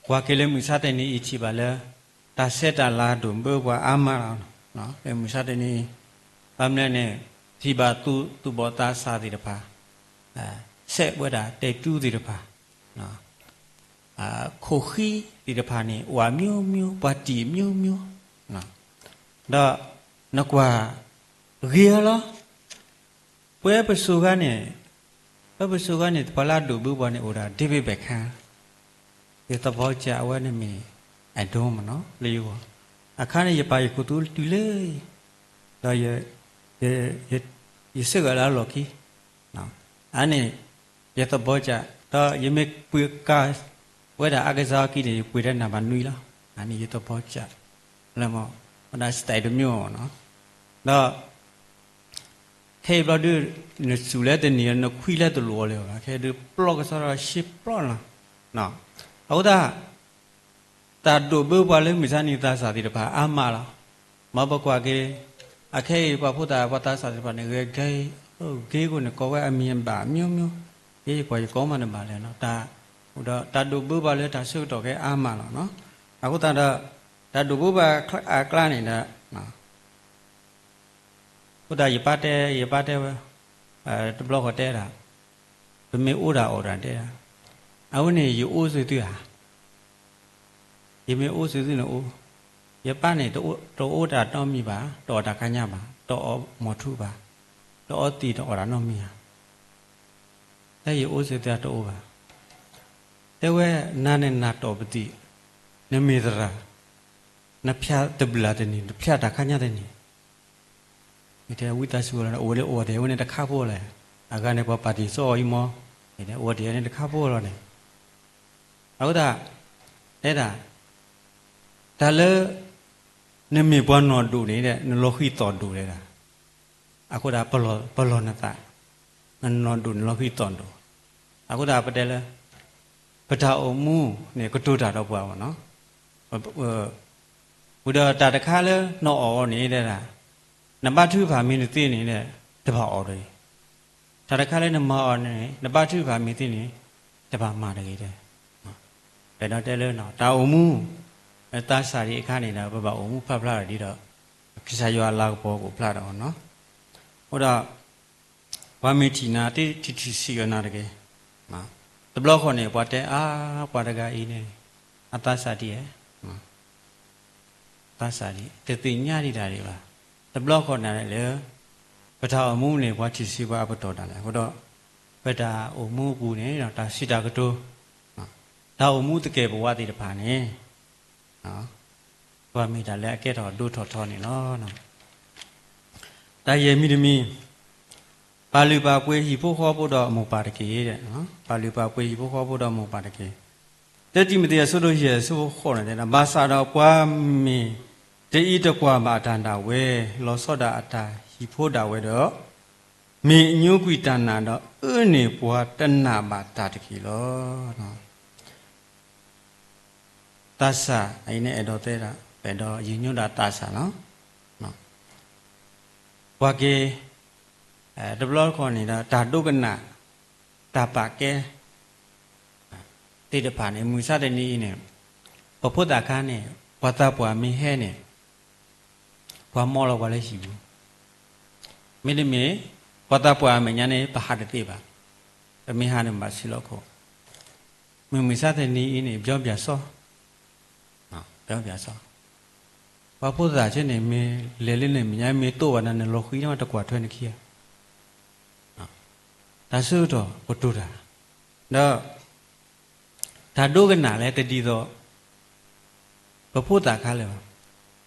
ကွၢ်က့ၤလၢမုၢ်ဆါတနံၤအံၤထံၣ်ဘၣ်လၢ တၢ်ဆဲးတၢ်လၤဒိၣ်ဘၢပှၤအါမးလီၤ. လၢမုၢ်ဆါတနံၤအံၤ ဘၣ်မနုၤန့ၣ် ထံၣ်ဘၣ်သူၣ်ဘီၣ်သးစၢ်သ့ၣ်တဖၣ် ဆဲးဝဲဒၣ်တဲာ်တူၢ်သ့ၣ်တဖၣ် ခိၣ်ဃံသ့ၣ်တဖၣ်န့ၣ် အိၣ်အမျိုးမျိုး ပှၤတံၢ်အမျိုးမျိုး, ဒီးနကွၢ်ဂ့ၤလီၤ. ပဝဲပစိၤဂၤန့ၣ်, ပဝဲပစိၤဂၤန့ၣ် ပှၤလၢအဒိၣ်ဘၢပှၤန့ၣ်အိၣ်ဒၣ် David Beckham, ယသဘီကၠးအဝဲန့ၣ်မ့ၢ် idol မ့ၢ်နီၤ လၢယဂီၢ်, အခါန့ၣ် ယပာ်ယခိၣ်သူတုၤလၢ ဒီး ယစ့ၢ်ကီးလၢအလီၢ်ခံ, အန့ၣ် ယသဘီကၠး, ဒီးယမ့ၢ်ပှ့ၤကၤဝဲဒၣ်အကစၢ်အီၤခံန့ၣ် ယပှ့ၤတၢ်နၢ်ဘၣ်နွံလီၤ. အန့ၣ်ယသဘီကၠး, လၢမ့ၢ်ဝဲဒၣ် style တမျိုးမ့ၢ်နီၤ, ဒီး ခဲအံၤဘျီဒုး နစူၢ်လၢတန့ၢ် နခွံလၢတလိၣ်အီၤလၢၤဘၣ်, ခဲဒုးပျီကစီဒီးရှဲပျီလီၤ. အဃိသတး တၢ်ဒိၣ်ဘၢပှၤလၢမုၢ်ဆါန့ၣ် သးစၢ်သ့ၣ်တဖၣ်အါမးလီၤ. မ်ပကွၢ်က့ၤ အခဲအံၤပှၤဖိသၣ်ပှၤသးစၢ်သ့ၣ်တဖၣ်န့ၣ် ဂဲၤဂဲၤ ဂ့ၤကိၣ်န့ၣ် ကိးဝဲအမံၤအဘၣ်မျိုးမျိုး, ယကွၢ်ယကိးမးတဘၣ်လဲၣ်နီၤ, တၢ်ဒိၣ်ဘၢပှၤလၢတၢ်ဆၢကတီၢ်ခဲအါမးလီၤ. အဃိသတးဒီး တၢ်ဒိၣ်ဘၢပှၤအကျါန့ၣ်ဒီး အဃိသတးယပၢ်တဲ ယပၢ်တဲဝဲ တဘျီဃီတဲဒၣ် ပမ့ၢ်အိၣ်ဒၣ်အီၣ်ဒၣ်တဲဒၣ်, အဝဲန့ၣ်ယအိၣ်စ့ၢ်သုဧါ, ယမ့ၢ်အိၣ်စ့ၢ်သုန့ၣ်အိၣ်, ယပၢ်န့ၣ် တအိၣ်တၢ်နီတမံၤဘၣ်, တအီၣ်တၢ်ခါညါဘၣ်, တအီၣ်မီၤထူဘၣ်, တအီသံးတအီၣ်တၢ်နီတမံၤဧါ, တဲယအိၣ်စ့ၢ်သုဧါတအိၣ်ဘၣ်, တဲဝဲ နၤန့ၣ်နၢ်တီၢ်ပသံး, နမ့ၢ်သရၣ်, နဖျါတဘျုးလၢ်တန့ၢ်, နဖျါတၢ်ခါညါတန့ၢ် တဲဝံသးစူၤလီၤန့ၣ် အိၣ်ဝဲလၢအိၣ်ဝဲတ့ၢ်ဝဲန့ၣ်တခါဖိလီၤ, အဂၤန့ၣ်ပှၤပာ်တ့ၢ်စီအီၤအံၤမီၢ်, အိၣ်ဝဲတ့ၢ်ဝဲန့ၣ်တခါဖိလီၤန့ၣ်, အဃိသတး တဲဒၣ် တၢ်လၢ နမ့ၢ်ပှၤနီၢ်ဒိၣ်န့ၣ် နလီၤဃံသီၣ်ဒိၣ်တဲဒၣ်, အဃိသတး ပလီၢ်နသး, နနီၢ်ဒိၣ်နလီၤဃံသီၣ်ဒိၣ် အဃိသတးပတဲလၢ ပတၢ်အိၣ်မူန့ၣ် ကတိၤတၢ်ဒီးပှၤဘၣ်နီၤ. ဝံၤဒီးတၢ်တခါလၢနအီၣ်အီၤန့ၣ်တဲဒၣ်, နဘါထုကဖၣ်မ့ၢ်တသ့န့ၣ် တဘၣ်အီၣ်တဂ့ၤ. တၢ်တခါလၢနမၤအီၤန့ၣ် နဘါထုကဖၣ်မ့ၢ်သ့န့ၣ် တဘၣ်မၤတဂ့ၤတဲ. ပဒီးတဲလၢ တၢ်အိၣ်မူ သးစၢ်ဒံးအခါန့ၣ်ဒီး ပဘၣ်အိၣ်မူဖျါဖျါဒီးဒ်ဒီး ကစၢ်ယွၤအလၤကပီၤကအိၣ်ဖျါဒီးနီၤ. အဃိဒီး ပှၤမ့ၢ်ထံၣ်နၤ တထံၣ်ထံၣ်ဆံးအီၤနၤတဂ့ၤ. တဘျီဃီန့ၣ် ပှၤတဲအါ ပှၤတဂၤအံၤန့ၣ် အသးစၢ်ဒ်လဲၣ်, သးစၢ်ဒ် တသ့ၣ်ညါဒံးတၢ်ဒံးဘၣ်. တဘျီဃီန့ၣ်လၢ ပတၢ်အိၣ်မူန့ၣ် ပှၤထံၣ်ဆံးပှၤအပတီၢ်ဒၣ်လဲာ်. အဃိဒီး ပတၢ်အိၣ်မူအပူၤန့ၣ် တၢ်စံးတၢ်ကတိၤ တၢ်အိၣ်မူသကဲာ်ပဝးသ့ၣ်တဖၣ်န့ၣ် ပှၤမ့ၢ်တၢ်လၢအကဲထီၣ်ဒိၣ်ထီၣ်ထီန့ၣ်လီၤ. တၢ်ယဲၢ်မံၤတမံၤ, ပာ်လုၢ်ပာ်ပှ့ၤဟံၣ်ဖိဃီဖိဒီးမိၢ်ပၢ်တက့ၢ်. ပာ်လုၢ်ပာ်ပှ့ၤဟံၣ်ဖိဃီဖိဒီးမိၢ်ပၢ်တက့ၢ်. တၢတံၤမသ့းအဆၢဒိၣ်ယဲၢ်အဆၢဖိဃိးန့ၣ်တဲဒၣ်, ဘၣ်ဆၣ်ဒီးပှၤမ့ၢ်တအံးတကွၢ်ဘၣ်အတၢ်ဒၣ်ဝဲ, လီၤဆီဒၣ်အတၢ်ဟံၣ်ဖိဒၣ်ဝဲဒီး မ့ၢ်အညိကွံာ်တၢ်နာ်ဒီး အၢန့ၢ်ပှၤတနာ်ဘၣ်တၢ်တက့ၢ်လီၤ. သးစၢ်အံၤန့ၣ် အဲၣ်ဒိးတဲဒၣ် ပအဲၣ်ဒိးယံာ်ညိဒၣ်သးစၢ်လီၤ. ပှၤက့ၤ တဘျီတခီၣ်န့ၣ်ဒီး တၢ်ဒိကနၣ် တၢ်ပာ်ကဲ သ့ၣ်တဖၣ်န့ၣ် မုၢ်မဆါတနံၤအံၤန့ၣ် ပဖိသၣ်ခါန့ၣ် ပှၤသးပှၢ်မ့ၢ်ဟဲန့ၣ် ပှၤမီလီၤပှၤလၢဟံၣ်ပူၤ, မ့တမ့ၢ် ပှၤသးပှၢ်အမဲာ်ညါန့ၣ် ပဟးတသ့ဘၣ်, ပမ့ၢ်ဟးန့ၣ်ဘၣ်ဆံးလီၤခိၣ်, မုၢ်မဆါတနံၤအံၤန့ၣ် ပျီပျၢၤစီ ပျီပျၢၤစီ, ပှၤဖိသၣ်ဆဲန့ၣ် မ့ၢ်လဲၤလၢနမဲာ်ညါ မ့ၢ်တိၢ်ဘၣ်နၤ နလီၤဃံၤန့ၣ် တကွၢ်ထွဲနခံဂၤ တၢ်ဆၢကတီၢ်ကတိၤတၢ်, ဒီး တၢ်ဒိကနၣ်လၢတဒ်သိး ပဖိသၣ်ခါလၢာ်ဘၣ်.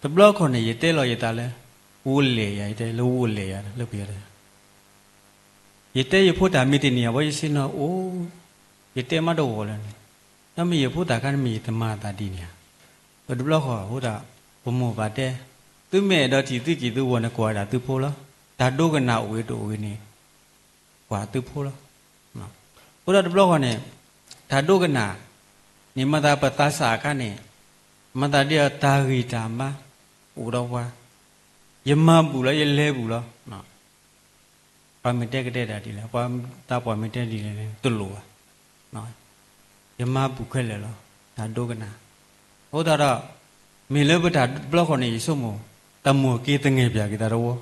တဘျီခီၣ်န့ၣ် ယတဲလီၤယသးလၢ ဝိလဲၣ်ယၤ, ယတဲလၢဝိလဲၣ်ယၤ လၢပယီၤတဲ, ယတဲယဖိတၢ်မ့ၢ်တန့ၢ်ယၤဘၣ် ယဆ့ၣ်နီၤအိၣ်, ယတဲမးတဂီၤလၢာ်န့ၣ်, ဒီးမ့ၢ်ယဖိသၣ်ခါန့ၣ် မ့ၢ်ယတမၤအသးဒ်န့ၣ်ဧါ. ပတဘျီဃီအဃိသတး ပမိၢ်ပၢ်တဲ, သုမ့ၢ်အဲၣ်ဒိးထံၣ်သုက့ၢ်သုဂီၤန့ၣ် ကွၢ်ဒၣ်သုဖိလီၤ. တၢ်ဒိကနၣ်အိၣ်ဂ့ၤတအိၣ်ဂ့ၤန့ၣ် ကွၢ်သုဖိလီၤ. အဃိဒီးတဘျီဃီန့ၣ် တၢ်ဒိကနၣ်န့ၣ် မၤသးပသးစၢ်အခါန့ၣ် မၤသးဒ်အတၢ်ဂံၢ်တၢ်ဘါအိၣ်ဒီးပှၤ, ယမၤဘူၣ်လီၤ ယလဲၤဘူၣ်လီၤ. ပှၤမ့ၢ်တဲကတဲတၢ်ဒ်လဲၣ်, ပှၤသးပှၢ်မ့ၢ်တဲဒ်လဲၣ်န့ၣ် တလိၣ်ဘၣ်. ယမၤဘူၣ်ခဲလၢာ်လီၤ. တၢ်ဒိကနၣ်, အဃိသတးဒီး မ့ၢ်လၢပတၢ်ဘျီဃီန့ၣ် ယဆိကမိၣ် တၢ်မိၣ်က့ၤသငဲၣ်ပၠးက့ၤသးတဝီ,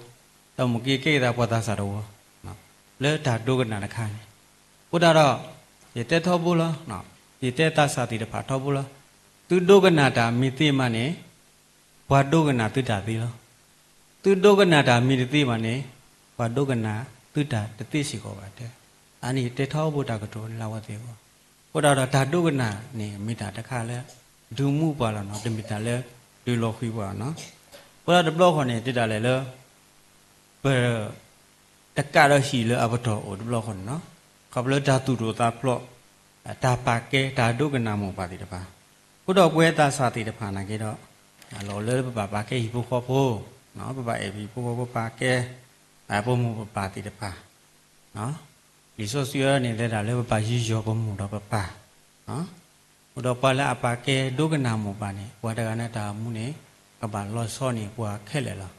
တၢ်မိၣ်က့ၤကဲက့ၤသးပှၤသးစၢ်တဝီ လၢတၢ်ဒိကနၣ်တခါန့ၣ်, အဃိသတးဒီး ယတဲထီဘိလီၤ, ယတဲသးစၢ်သ့ၣ်တဖၣ်ထီဘိလီၤ. သုဒိကနၣ်တၢ်မ့ၢ်သ့မးန့ၣ် ပှၤဒိကနၣ်သုတၢ်သ့လီၤ. သုဒိကနၣ်တၢ်မ့ၢ်တသ့ဘၣ်န့ၣ် ပှၤဒိကနၣ်သုတၢ်တသ့စ့ၢ်ကီးဘၣ်တဲ. အန့ၣ်ယတဲထီဘိတၢ်ကတိၤန့ၣ်လၢအဝဲသ့ၣ်အဂီၢ်, အဃိသတးဒီးတၢ်ဒိကနၣ်န့ၣ် မ့ၢ်တၢ်တခါလၢ ဒုးမူပှၤလီၤနီၤ, တမ့ၢ်တၢ်လၢ ဒုးလီၤဃံၤပှၤနီၤ. အဃိသတးတဘျီဃီန့ၣ် တဲဒၣ်လဲာ်လၢ ပ တကးဒီးဟံၣ်လၢအပတီၢ်အိၣ်တဘျီဃီန့ၣ်နီၤ, ခီဖျိတၢ်သူၣ်ဒိၣ်သးဖျိး, တၢ်ပာ်ကဲ တၢ်ဒိကနၣ်မိၢ်ပၢ်သ့ၣ်တဖၣ်, အဃိဒီးပဝဲသးစၢ်သ့ၣ်တဖၣ်နာ်က့ဒီး လီၤလၢပဘၣ်ပာ်ကဲဟံၣ်ဖိဃီဖိ, ပဘၣ်အဲၣ်ဟံၣ်ဖိဃီဖိ ပာ်ကဲ ပမိၢ်ပပၢ်သ့ၣ်တဖၣ် လံာ်စီဆှံအံၤန့ၣ် တဲဒၣ်လၢပဘၣ်ယူးယီၣ်ပမိၢ်ဒီးပပၢ်, အဃိဒီးပှၤလၢအပာ်ကဲဒိကနၣ်မိၢ်ပၢ်န့ၣ် ပှၤတဂၤန့ၣ်တၢ်အိၣ်မူန့ၣ် ကဘၣ်လီၤဆီန့ၢ်ပှၤခဲလၢာ်လီၤ.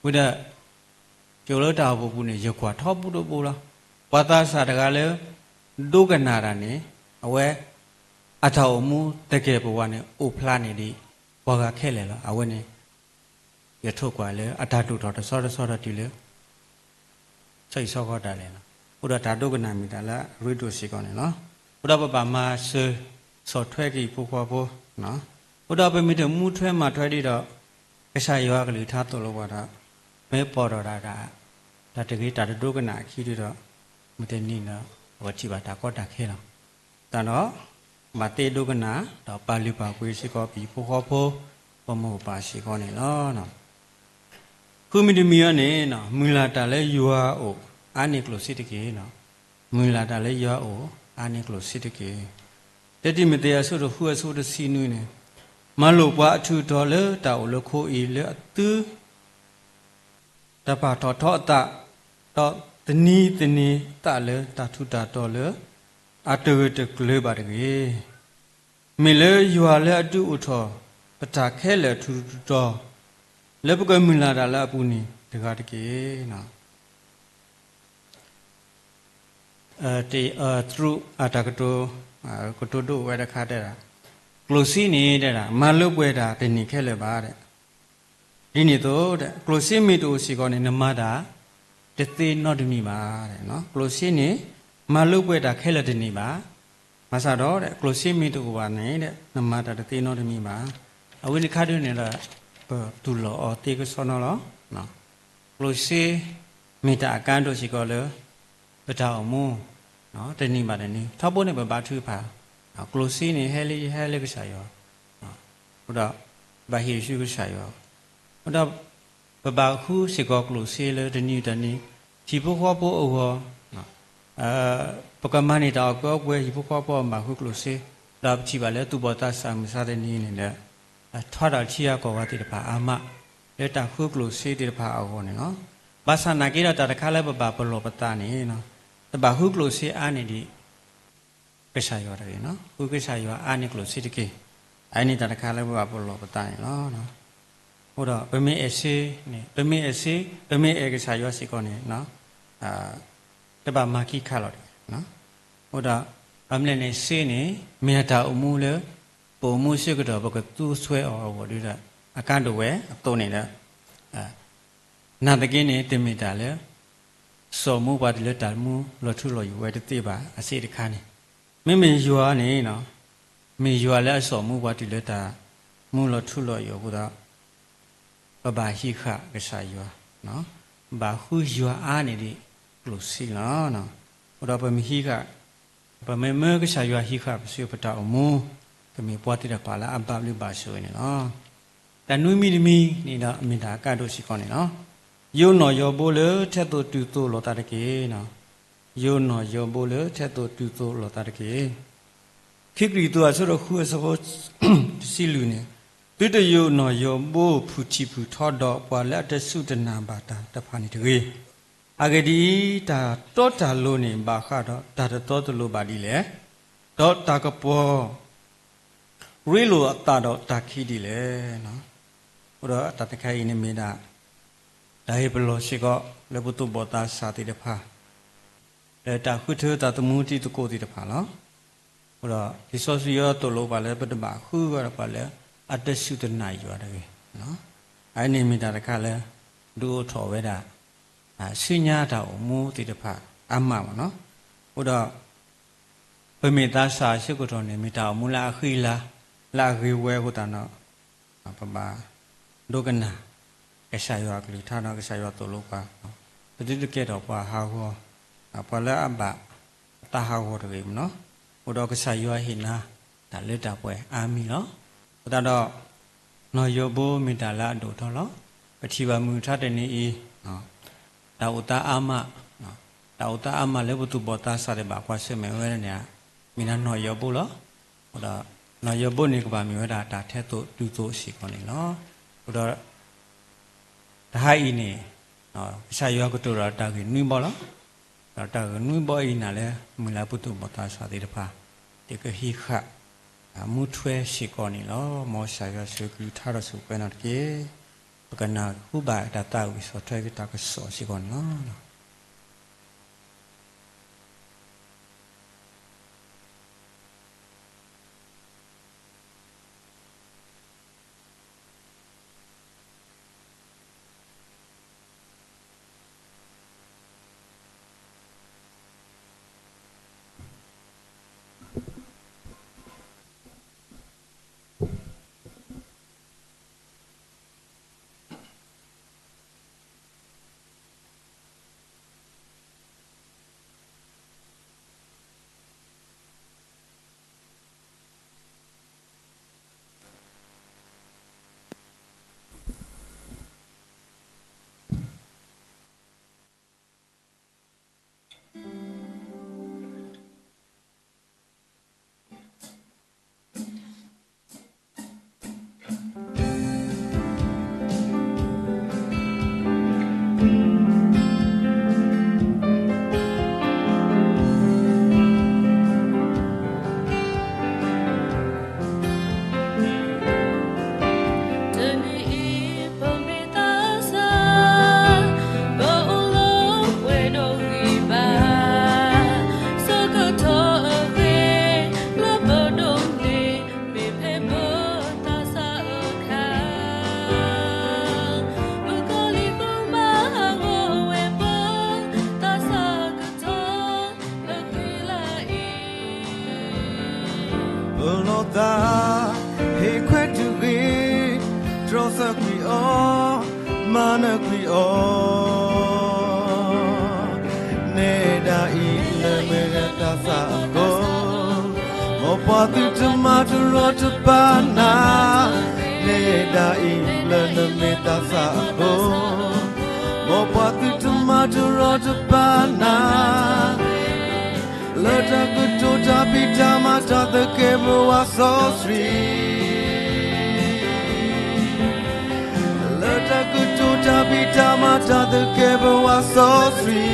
ဝံၤဒီး ယအိၣ်လၢတၢ်အိၣ်ဖှိၣ်ပူၤန့ၣ် ယကွၢ်ထီဘိတဘိလီၤ. ပှၤသးစၢ်တဂၤလၢ ဒိကနၣ်တၢ်န့ၣ် အဝဲ အတၢ်အိၣ်မူသကဲာ်ပဝးန့ၣ် အိၣ်ဖျါန့ၢ်ဒံး ပှၤဂၤခဲလၢာ်လီၤ. အဝဲန့ၣ် ယထိၣ်ကွၢ်လၢအတၢ်ဒိၣ်ထီၣ်တဆီတဆီဒီးတုၤလၢ ဆီဟံၣ်ဆီဃီတၢ်လဲၣ်လီၤ. အဃိဒီးတၢ်ဒိကနၣ်မ့ၢ်တၢ်လၢအရ့ဒိၣ်စ့ၢ်ကီးန့ၣ်လီၤ. အဃိဒီးပဘၣ်မၤစၢၤဆီၣ်ထွဲက့ၤဟံၣ်ဖိဃီဖိ, အဃိဒီးပမ့ၢ်တမူထွဲမၤထွဲဒံးဒီး ကစၢ်ယွၤအကလုၢ်ကထါသိၣ်လိပှၤဒီး မ့ၢ်ပီၢ်ဒီးတၢ် တၢ်တဂ့ၤတၢ်တဒိကနၣ်အခံဒံးဒီး မုၢ်တနံၤဒီး ပကထံၣ်ဘၣ်တၢ်ကီတၢ်ခဲလီၤ. တၢ်ဒီး ဘၣ်သ့ဒိကနၣ် ဒီးပာ်လုၢ်ပာ်ပှ့ၤစ့ၢ်ကီးပဟံၣ်ဖိဃီဖိ ပမိၢ်ပပၢ်စ့ၢ်ကီးန့ၣ်လီၤ. ဃုမံၤတမံၤအံၤန့ၣ် မုၢ်လၢ်တၢ်လၢယွၤအအိၣ် အါန့ၢ်ကျိၣ်စ့တက့ၢ်. မုၢ်လၢ်တၢ်လၢယွၤအအိၣ် အါန့ၢ်ကျိၣ်စ့တက့ၢ်. တၢတံၤမသ့းအဆၢဒိၣ်ဃုအဆၢဖိတဆံနွံန့ၣ်, မၤလိာ်ပှၤအထူးအတီၤလၢတၢ်အိၣ်လၢခိအံၤ လၢအသု တၢ်ပာ်ထီၣ်ထီအသး, ဒီးသနံၤသန့ၤအသးလၢတၢ်ထူးတၢ်တီၤလၢ အတဂၢၢ်တကျၢၤဘၣ်တဂ့ၤ. မ့ၢ်လၢယွၤလၢအဒုးအိၣ်ထီၣ်ပတၢ်ခဲလၢာ်ထူးထူးတီၤတီၤ, လၢပကမုၢ်လၢ်တၢ်လၢအပူၤန့ၣ်တဂၤတက့ၢ်. တရူးအတၢ်ကတိၤ, ကတိၤဒိဝဲတခါတဲဒၣ်, ကျိၣ်စ့န့ၣ်တဲဒၣ် မၤလိပှဲၤတၢ်တန့ၢ်ခဲလၢာ်ဘၣ်. ဒ်န့ၣ်အသိး, ကျိၣ်စ့မ့ၢ်တအိၣ်စ့ၢ်ကီးန့ၣ် နမၤတၢ်တသ့နီတမံၤဘၣ်. ကျိၣ်စ့န့ၣ် မၤလိပှဲၤတၢ်ခဲလၢာ်တန့ၢ်ဘၣ်. ဘၣ်ဆၣ်ဒီး ကျိၣ်စ့မ့ၢ်တအိၣ်ဘၣ်န့ၣ် နမၤတၢ်တသ့နီတမံၤဘၣ်. အဝဲန့ၣ်တခါဒ်န့ၣ်ဒီး ပတူၢ်လိာ်အီၤသ့ကစီဒီလီၤ. ကျိၣ်စ့မ့ၢ်တၢ်အကါဒိၣ်စ့ၢ်ကီးလၢ ပတၢ်အိၣ်မူ တနံၤဘၣ်တနံၤ, ထီဘိန့ၣ်ပဘါထုကဖၣ်, ကျိၣ်စ့န့ၣ် ဟဲလၢယဟဲလၢကစၢ်ယွၤ, အဃိဒီး ဘၣ်ဟ့ၣ်ဆူကစၢ်ယွၤ, အဃိဒီး ပဘၣ်ဃုစ့ၢ်ကီးကျိၣ်စ့လၢတနံၤတနံၤ, ဟံၣ်ဖိဃီဖိအဂီၢ်, ပကမၤန့ၢ်တၢ်အီၣ်ကီအီပှဲၤ ဟံၣ်ဖိဃီဖိဘၣ်ဃုကျိၣ်စ့, ဒီးပထံၣ်ဘၣ်လၢသူၣ်ဘီၣ်သးစၢ်မုၢ်ဆါတနံၤန့ၣ်ဒီး ထီဒၣ်ထံဂၤကီၢ်ဂၤသ့ၣ်တဖၣ်အါမး လၢတၢ်ဃုကျိၣ်စ့သ့ၣ်တဖၣ်အဂီၢ်န့ၣ်လီၤ. ဘၣ်ဆၣ်နာ်က့ဒီးတၢ်တခါလၢပဘၣ်ပလီၢ်ပသးန့ၣ်, တဘၣ်ဃုကျိၣ်စ့အါန့ၢ်ဒံး ကစၢ်ယွၤတဂ့ၤ, ဃုကစၢ်ယွၤအါန့ၢ်ကျိၣ်စ့တက့ၢ်. အဝဲန့ၣ်တၢ်တခါလၢပဘၣ်ပလီၢ်ပသးန့ၣ်လီၤ. အဃိဒီးပမ့ၢ်အဲၣ်စ့န့ၣ်, ပမ့ၢ်အဲၣ်စ့, ပမ့ၢ်အဲၣ်ကစၢ်ယွၤစ့ၢ်ကီးန့ၣ် တဘၣ်မၤခံခါလီၤတဂ့ၤ. အဃိဒီး ဘၣ်မနုၤလဲၣ်န့ၣ် စ့န့ၣ် မ့ၢ်အတၢ်အိၣ်မူလၢ ပအိၣ်မူဆၢကတီၢ် ပကသူစွဲအီၤအဂီၢ်ဒီး အကါဒိၣ်ဝဲအသိးန့ၣ်ဒီး နာ်သက့န့ၣ် တမ့ၢ်တၢ်လၢ စိာ်မူပှၤတုၤလၢတၢ်မူလီၤထူလီၤယိာ်ဝဲတသ့ဘၣ် အစ့တခါန့ၣ်, မ့မ့ၢ်ယွၤန့ၣ် မ့ၢ်ယွၤလၢအစိာ်မူပှၤတုၤလၢတၢ်မူလီၤထူလီၤယိာ်အဃိဒီး ပဘၣ်ဟံးဃာ်ကစၢ်ယွၤ, ဘၣ်ဃုယွၤအါန့ၢ်ဒံးကျိၣ်စ့လီၤ. အဃိဒီးပမ့ၢ်ဟံးဃာ်, ပမ့ၢ်မၢကစၢ်ယွၤဟံးဃာ်ပစုပတၢ်အိၣ်မူ, ကမ့ၢ်ပှၤသ့ၣ်တဖၣ်လၢအဘၣ်ဘျုးဘၣ်ဆိၣ်ဂ့ၤန့ၣ်လီၤ. တၢ်နွံမံၤတမံၤန့ၣ်ဒီး မ့ၢ်တၢ်အကါဒိၣ်စ့ၢ်ကီးန့ၣ်လီၤ. ယိးနီၣ်ယိးဘိလၢထဲသိးတုၤသိးလိာ်သးတက့ၢ်. ယိးနီၣ်ယိးဘိလၢထဲသိးတုၤသိးလိာ်သးတက့ၢ်. ခံကရံၣ်သူးအဆၢဒိၣ်ဃုအဆၢဖိတဆံလွံၢ်န့ၣ်, သုတယိးနီၣ်ယိးဘိဖုၣ်ထံၣ်ဖုၣ်ထီဒီးပှၤလၢအတစူၢ်တနာ်ဘၣ်တၢ်တဖၣ်န့ၣ်တဂ့ၤ. အဂ့ၢ်ဒ်အံၤ, တၢ်တီတၢ်လိၤန့ၣ် ဘၣ်ဃးဒီးတၢ်တတီတလိၤဘၣ်ဒ်လဲၣ်, ဒီးတၢ်ကပီၤ ရ့လိာ်အသးဒီးတၢ်ခံးဒ်လဲၣ်. အဃိဒီးတၢ်တခါအံၤန့ၣ်မ့ၢ်ဒၣ် တၢ်ဟ့ၣ်ပလီၢ်စ့ၢ်ကီး လၢပသူၣ်ဘီၣ်သးစၢ်သ့ၣ်တဖၣ် လၢတၢ်ဃုထၢတၢ်သမူတံၤသကိးသ့ၣ်တဖၣ်လီၤ. အဃိဒီး လံာ်စီဆှံအသိၣ်လိပှၤလၢပတဘၣ်ဃုဂီၤဒီးပှၤလၢ အတစူၢ်တနာ်ယွၤတဂ့ၤ. အဝဲန့ၣ်မ့ၢ်တၢ်တခါလၢ ဒုးအိၣ်ထီၣ်ဝဲဒၣ် ဆူညါတၢ်အိၣ်မူသ့ၣ်တဖၣ်အါမးမ့ၢ်နီၤ. အဃိဒီး ပမ့ၢ်သးစၢ်အဆၢကတီၢ်န့ၣ် မ့ၢ်တၢ်အိၣ်မူလၢအဃံအလၤ လၢအဂ့ၤဝဲအဃိသတးဒီး ပဘၣ်ဒိကနၣ် ကစၢ်ယွၤအကလုၢ်ကထါဒီး ကစၢ်ယွၤသိၣ်လိပှၤ, ပသုတကဲထီၣ်ပှၤဟးဂီၤ, ပှၤလၢအဘၣ်အသးဟးဂီၤတဂ့ၤမ့ၢ်နီၤ. အဃိဒီးကစၢ်ယွၤဟ့ၣ်နၤ တၢ်လၢတၢ်ပှဲၤအါမံၤလီၤ. အဃိသတးဒီး နီၣ်ယိးဘိမ့ၢ်တၢ်လၢအဒိၣ်ထီၣ်လီၤ. ပထံၣ်ဘၣ်မုၢ်မဆါတနံၤအံၤ တၢ်အိၣ်သးအါမး, တၢ်အိၣ်သးအါမးလၢပသူၣ်ဘီၣ်သးစၢ်သ့ၣ်တဖၣ်ကွၢ်ဆၢၣ်မဲာ်ဝဲဒၣ်န့ၣ် မ့ၢ်ဒၣ်နီၣ်ယိးဘိလီၤ. အဃိဒီး နီၣ်ယိးဘိန့ၣ် ကဘၣ်မ့ၢ်ဝဲဒၣ်တၢ်ထဲသိးတုၤသိးစ့ၢ်ကီးန့ၣ်လီၤ. အဃိဒီး တဟါအံၤန့ၣ် ကစၢ်ယွၤကတိၤဒီးတၢ်ဂ့ၢ်နွံဘီလီၤ. ဒီးတၢ်ဂ့ၢ်နွံဘီအံၤန့ၣ်လၢ မုၢ်လၢ်ပသူၣ်ဘီၣ်သးစၢ်သ့ၣ်တဖၣ် တကဟံးဃာ် မူထွဲစ့ၢ်ကီးန့ၣ်လီၤ. မ်ကစၢ်ယွၤဆိၣ်ဂ့ၤကလုၢ်ကထါဒီးဆိၣ်ဂ့ၤပှၤနီၢ်တက့ၢ်. ပကနၢ်ဟူဘၣ်တၢ်သးဝံၣ်ဆီၣ်ထွဲက့ၤတၢ်ကစီၣ်စ့ၢ်ကီးန့ၣ်လီၤ. လီၤသး, ဟ့ၣ်ခွဲးတဂ့ၤ, တြီဆၢကွံာ်အီၤ, မၤနၢၤကွံာ်အီၤ, နဲဒၣ်အံၤလၢမ့ၢ်ဒၣ်သးစၢ်အဃိ, မ်ပှၤသုတမၤတရီတပါနၤ, နဲဒၣ်အံၤ လၢနမ့ၢ်သးစၢ်အဃိ, မ်ပှၤသုတမၤတရီတပါနၤ, လၢတၢ်ကတိၤတၢ်ဖံးတၢ်မၤတၢ်သကဲာ်ပဝးစီဆှံ, လၢတၢ်ကတိၤတၢ်ဖံးတၢ်မၤတၢ်သကဲာ်ပဝးစီဆှံ.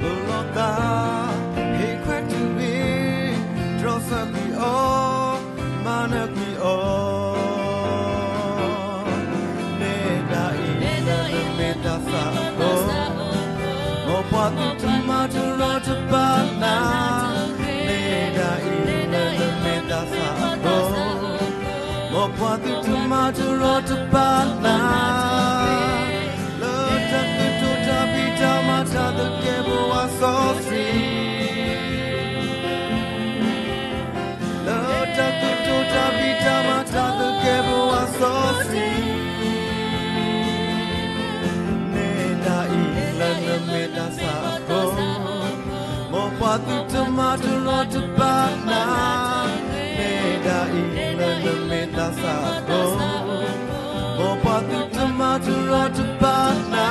ပလီၤသး, ဟ့ၣ်ခွဲးတဂ့ၤ, တြီဆၢကွံာ်အီၤ, မၤနၢၤကွံာ်အီၤ, နဲဒၣ်အံၤလၢနမ့ၢ်သးစၢ်အဃိ, မ်ပှၤသုတမၤတရီတပါနၤ, နဲဒၣ်အံၤ လၢနမ့ၢ်သးစၢ်အဃိ, မ်ပှၤသုတမၤတရီတပါနၤ, လၢတၢ်ကတိၤတၢ်ဖံးတၢ်မၤတၢ်သကဲာ်ပဝးစီဆှံ, လၢတၢ်ကတိၤတၢ်ဖံးတၢ်မၤတၢ်သကဲာ်ပဝးစီဆှံ, နဲဒၣ်အံၤလၢနမ့ၢ်သးစၢ်အဃိ, မ်ပှၤသုတမၤတရီတပါနၤ, နဲဒၣ်အံၤလၢနမ့ၢ်သးစၢ်အဃိ, မ်ပှၤသုတမၤတရီတပါနၤ,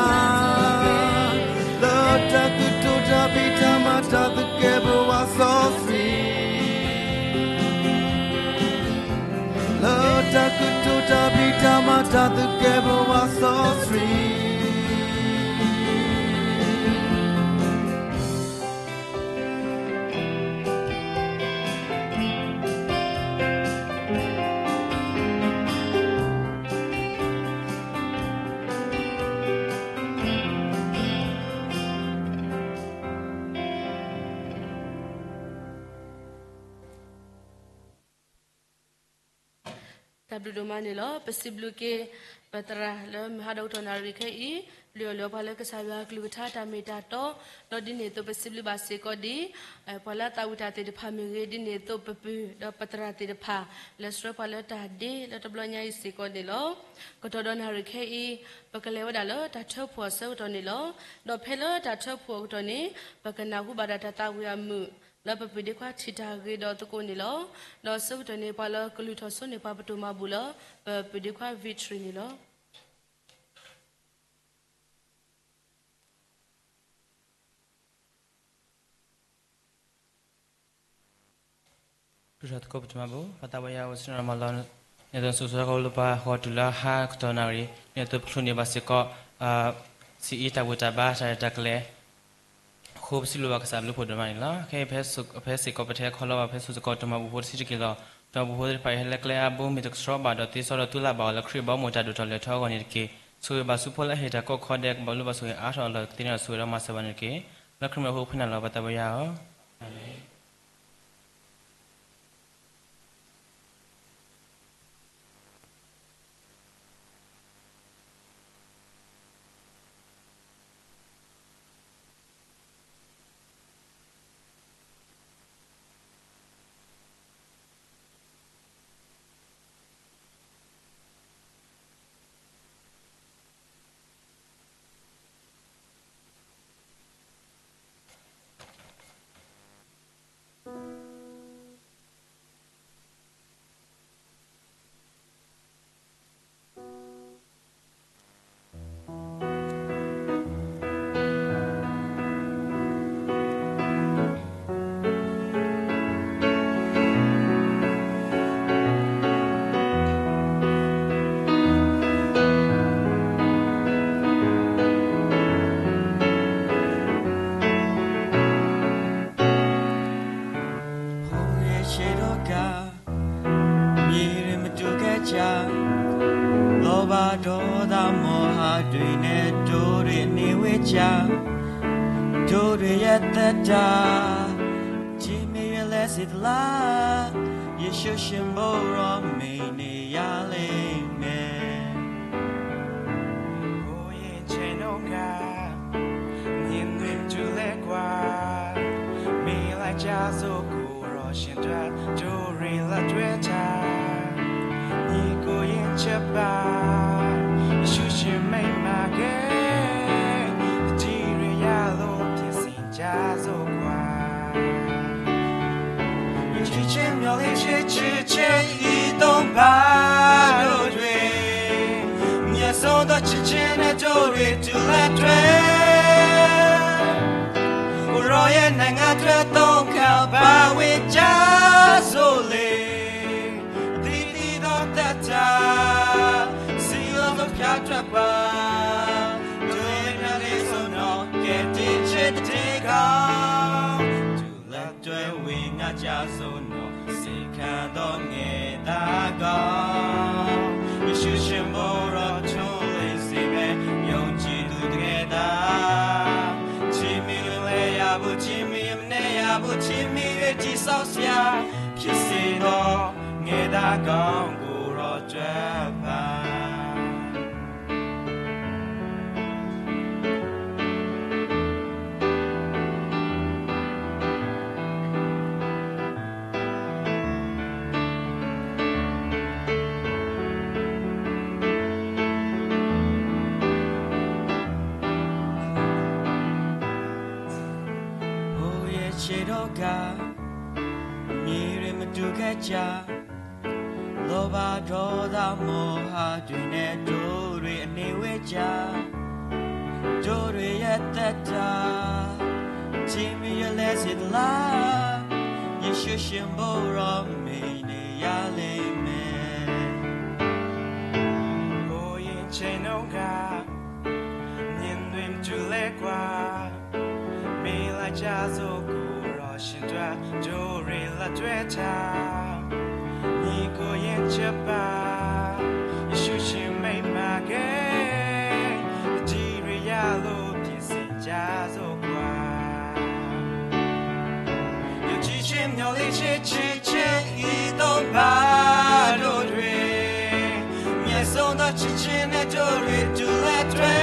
လၢတၢ်ကတိၤတၢ်ဖံးတၢ်မၤတၢ်သကဲာ်ပဝးစီဆှံ, လၢတၢ်ကတိၤတၢ်ဖံးတၢ်မၤတၢ်သကဲာ်ပဝးစီဆှံ. တၢ်ဘျုးဒိၣ်မးန့ၣ်လီၤ. ပစံးဘျုးက့ၤ ပသရၣ်လၢမုၢ်ဟါဒီးကတီၢ်နၣ်ရံၣ်ခဲအံၤ လုၢ်အီၣ်လၢပှၤလၢကစၢ်ယွၤအကလုၢ်ကထါတၢ်မ့ၢ်တၢ်တီ, ဒီးဒ်န့ၣ်အသိးပစံးဘျုးဘၣ်စ့ၢ်ကီးဒ် ပှၤလၢအသးဝံၣ်တၢ်သ့ၣ်တဖၣ်မ့ၢ်ဂ့ၤ, ဒ်န့ၣ်အသိးပပုၢ်ဒီးပသရၣ်သ့ၣ်တဖၣ် လၢဆှၢပှၤလၢတၢ်ဒ့လၢတဘျီညါအံၤစ့ၢ်ကီးန့ၣ်လီၤ. ကတီၢ်ဒီးနၣ်ရံၣ်ခဲအံၤ ပကလဲၤဝဲဒၣ်လၢတၢ်ထၢဖှိၣ်အဆၢကတီၢ်န့ၣ်လီၤ. ဒီးဖဲလၢတၢ်ထၢဖှိၣ်အကတီၢ်န့ၣ် ပကနၢ်ဟူဘၣ်ဒၣ်တၢ်သးဝံၣ်အမုာ် လၢပပုၢ်ဒ့ခွါထံၣ်တၢ်ဂ့ၤဒီးသကိးန့ၣ်လီၤ. ဒီးဆၢကတီၢ်န့ၣ် ပှၤလၢကလုၢ်ထီၣ်စိန့ၢ်ပှၤပတိၢ်မၤဘူၣ်လၢ ပပုၢ်ဒ့ခွါ Victory န့ၣ်လီၤ. ပတၢ်သကိးပတၢ်မၤဘူၣ် ပသးဝဲယၤအိၣ်ဆ့ၣ်နီၤမၤလီၤ န့ၣ်သိးစိၤစိၤဃီလၢပှၤဃီတုၤလၢဟါကတီၢ်နၣ်ရံၣ် န့ၣ်သိးပချုးန့ၢ်ဘၣ်စ့ၢ်ကီး စံးအံၤတၢ်ဘူၣ်တၢ်ဘါတၢ်ရဲၣ်တၢ်ကျဲၤ အဃိပစံးဘျုးဘၣ်ကစၢ်ဘျုးဖှိၣ်ဒိၣ်မးန့ၣ်လီၤ. ခဲအံၤဖဲစ့ၢ်ကီးပတဲခီလီၤဘၣ်ဖဲစိၤစိၤဃီတၢ်မၤဘူၣ်ဖိတဆံးတက့ၢ်လီၤ. တၢ်မၤဘူၣ်ဖိသ့ၣ်တဖၣ်အံၤဟဲလၢကျဲအါဘိမ့ၢ်တကဆှီဘၣ်ဒီးသ့စီဒီးတူၢ်လၢ်ဘၣ်အီၤလၢ ခရံာ်အဘီအမုၢ်တၢ်ဒိၣ်ထီၣ်လဲၤထီၣ်အဂီၢ်န့ၣ်တက့ၢ်. ဆိၣ်ဂ့ၤဘၣ်ဆူဖိလၢအဟ့ၣ်တၢ်ကိးခီဒဲး ကဘၣ်လိၣ်ဘၣ်ဆိၣ်ဂ့ၤအါထီၣ်အလီၢ် ကသ့ၣ်နီၣ်ဆိၣ်ဂ့ၤဒီးမၤစၢၤဘၣ်န့ၣ်တက့ၢ်. လၢခရံာ်မံၤအဃိပဃ့နၤလီၤ ပသးဝဲယၤဧၢ. အၤမ့ၣ်. ကါ, မံၤရ့မတူၢ်ကဲကါ, လီၤဘၣ်ဒီးသးမီၢ်ဟးဒွံးနဲ တိၢ်ရ့ၣ်န့ၢ်ဝဲကါ, တိၢ်ရ့ၣ်ယဲသတး, ထံမ့ၢ်ယလဲၤစံးတလါ, ယ့ၣ်ၡူးၡမူရီၤမ့ၢ်န့ၢ်ယၤလၢမဲာ် အိယဆ့ၣ်နီၤကါ, န့ၣ်နွံမတူၢ်လဲၤကွၢ်, မ့ၢ်လၢကါစိၤကိးရီၣ်ဆ့ၣ်တၢ် တိၢ်ရ့ၣ်လၢတွဲတၢ်, န့ၣ်ကိးယဆ့ၣ်ပၢ်, ယ့ၣ်ၡူးၡမ့ၢ်မၤကဲ, တထံၣ်ရ့ၣ်ယၤလိၤ ဖျဲးစ့ၣ်ကါစိၤကွၢ် ယထံၣ်ဆ့ၣ်မျီလ့ဆ့ဆ့ဆ့ အံၤသိးဘၣ်ဒိၣ်ဒွဲၣ်, မ့ၢ်စိၤဒီးဆ့ဆ့န့ၣ် တိၢ်ရ့ၣ်တုၤလၢတွဲ, ကိးရီၣ်ယဲၢ်နၤငါတၢ်သိၣ်ခါ ဘၣ်ဝဲကါစိၤလ့, သံသံဒီးသးတၢ်, စံးလီၤသိးဖၠါတြၢ်ပၢ်, ဒိးလၢနၤလ့စိၤနီၤ ကဲတ့ဆ့တ့ကီ တုၤလၢတွဲဝံၤ ငါကါစိၤနီၤ စ့ၢ်ကီးဒီးငဲၤတၢ်ကီ, ယ့ၣ်ၡူးၡမူရီၤဆိလ့စ့မဲာ် ယုံကြည်သူတဂၤဒီး, ထံမ့ၢ်လဲၤယၤဘူး ထံမ့ၢ်မနုၤယၤဘူး ထံမ့ၢ်ဂ့ၤတံၤစီဆှံ, ဖျဲးစ့ၢ်ဒီးငဲၤတၢ်ကီ ကိးရီၣ်တၢ်ပၢ် အိယဆ့ၣ်နီၤကါ, မံၤရ့မတူၢ်ကဲကါ, လီၤဘၣ်ဒီးသးမီၢ်ဟးဒွံးနဲ တိၢ်ရ့ၣ်အန့ၢ်ဝဲကါ, တိၢ်ရ့ၣ်ယဲသတး, ထံမ့ၢ်ယလဲၤစံးတလါ, ယ့ၣ်ၡူးၡမူရီၤမ့ၢ်န့ၢ်ယၤလၢမဲာ် အိယဆ့ၣ်နီၤကါ, န့ၣ်နွံမတူၢ်လဲၤကွၢ်, မ့ၢ်လၢကါစိၤကိးရီၣ်ဆ့ၣ်တၢ် တိၢ်ရ့ၣ်လၢတွဲတၢ်, န့ၣ်ကိးယဆ့ၣ်ပၢ်, ယ့ၣ်ၡူးၡမ့ၢ်မၤကဲ, တထံၣ်ရ့ၣ်ယၤလိၤ ဖျဲးစ့ၣ်ကါစိၤကွၢ် ယထံၣ်ဆ့ၣ်မျီလ့ဆ့ဆ့ဆ့ အံၤသိးဘၣ်ဒိၣ်ဒွဲၣ်, မ့ၢ်စိၤဒီးဆ့ဆ့န့ၣ် တိၢ်ရ့ၣ်တုၤလၢတွဲ,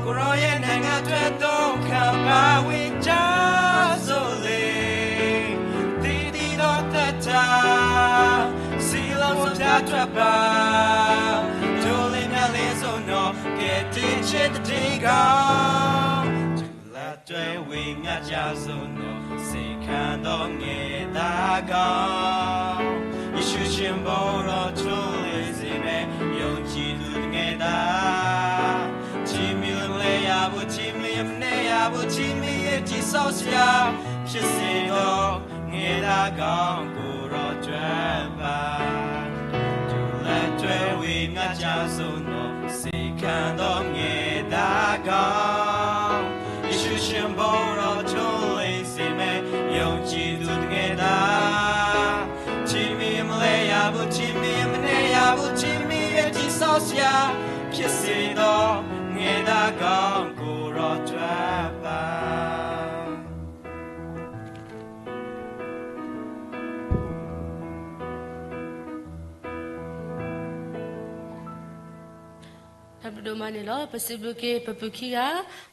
ကိးရီၣ်ယဲၢ်နၤငါတၢ်သိၣ်ခါ ဘၣ်ဝဲကါစိၤလ့, သံသံဒီးသးတၢ်, စံးလီၤသိးဖၠါတြၢ်ပၢ်, ဒိးလၢနၤလ့စိၤနီၤ ကဲတ့ဆ့တ့ကီ တုၤလၢတွဲဝံၤ ငါကါစိၤနီၤ စ့ၢ်ကီးဒီးငဲၤတၢ်ကီ, ယ့ၣ်ၡူးၡမူရီၤဆိလ့စ့မဲာ် ယုံကြည်သူတဂၤဒီး, ထံမ့ၢ်လဲၤယၤဘူး ထံမ့ၢ်မနုၤယၤဘူး ထံမ့ၢ်ဂ့ၤတံၤစီဆှံ, ဖျဲးစ့ၢ်ဒီးငဲၤတၢ်ကီ ကိးရီၣ်တၢ်ပၢ် တုၤလၢတွဲဝံၤ ငါကါစိၤနီၤ စ့ၢ်ကီးဒီးငဲၤတၢ်ကီ, ယ့ၣ်ၡူးၡမူရီၤဆိလ့စ့မဲာ် ယုံကြည်သူတဂၤဒီး, ထံမ့ၢ်မလဲၤယၤဘူး ထံမ့ၢ်မနုၤယၤဘူး ထံမ့ၢ်ဂ့ၤတံၤစီဆှံ, ဖျဲးစ့ၢ်ဒီးငဲၤတၢ်ကီ ကိးရီၣ်တၢ်ပၢ် တၢ်ဘျုးဒိၣ်မးန့ၣ်လီၤ. ပစံးဘျုးက့ၤ ပပုၢ်ခံဂၤ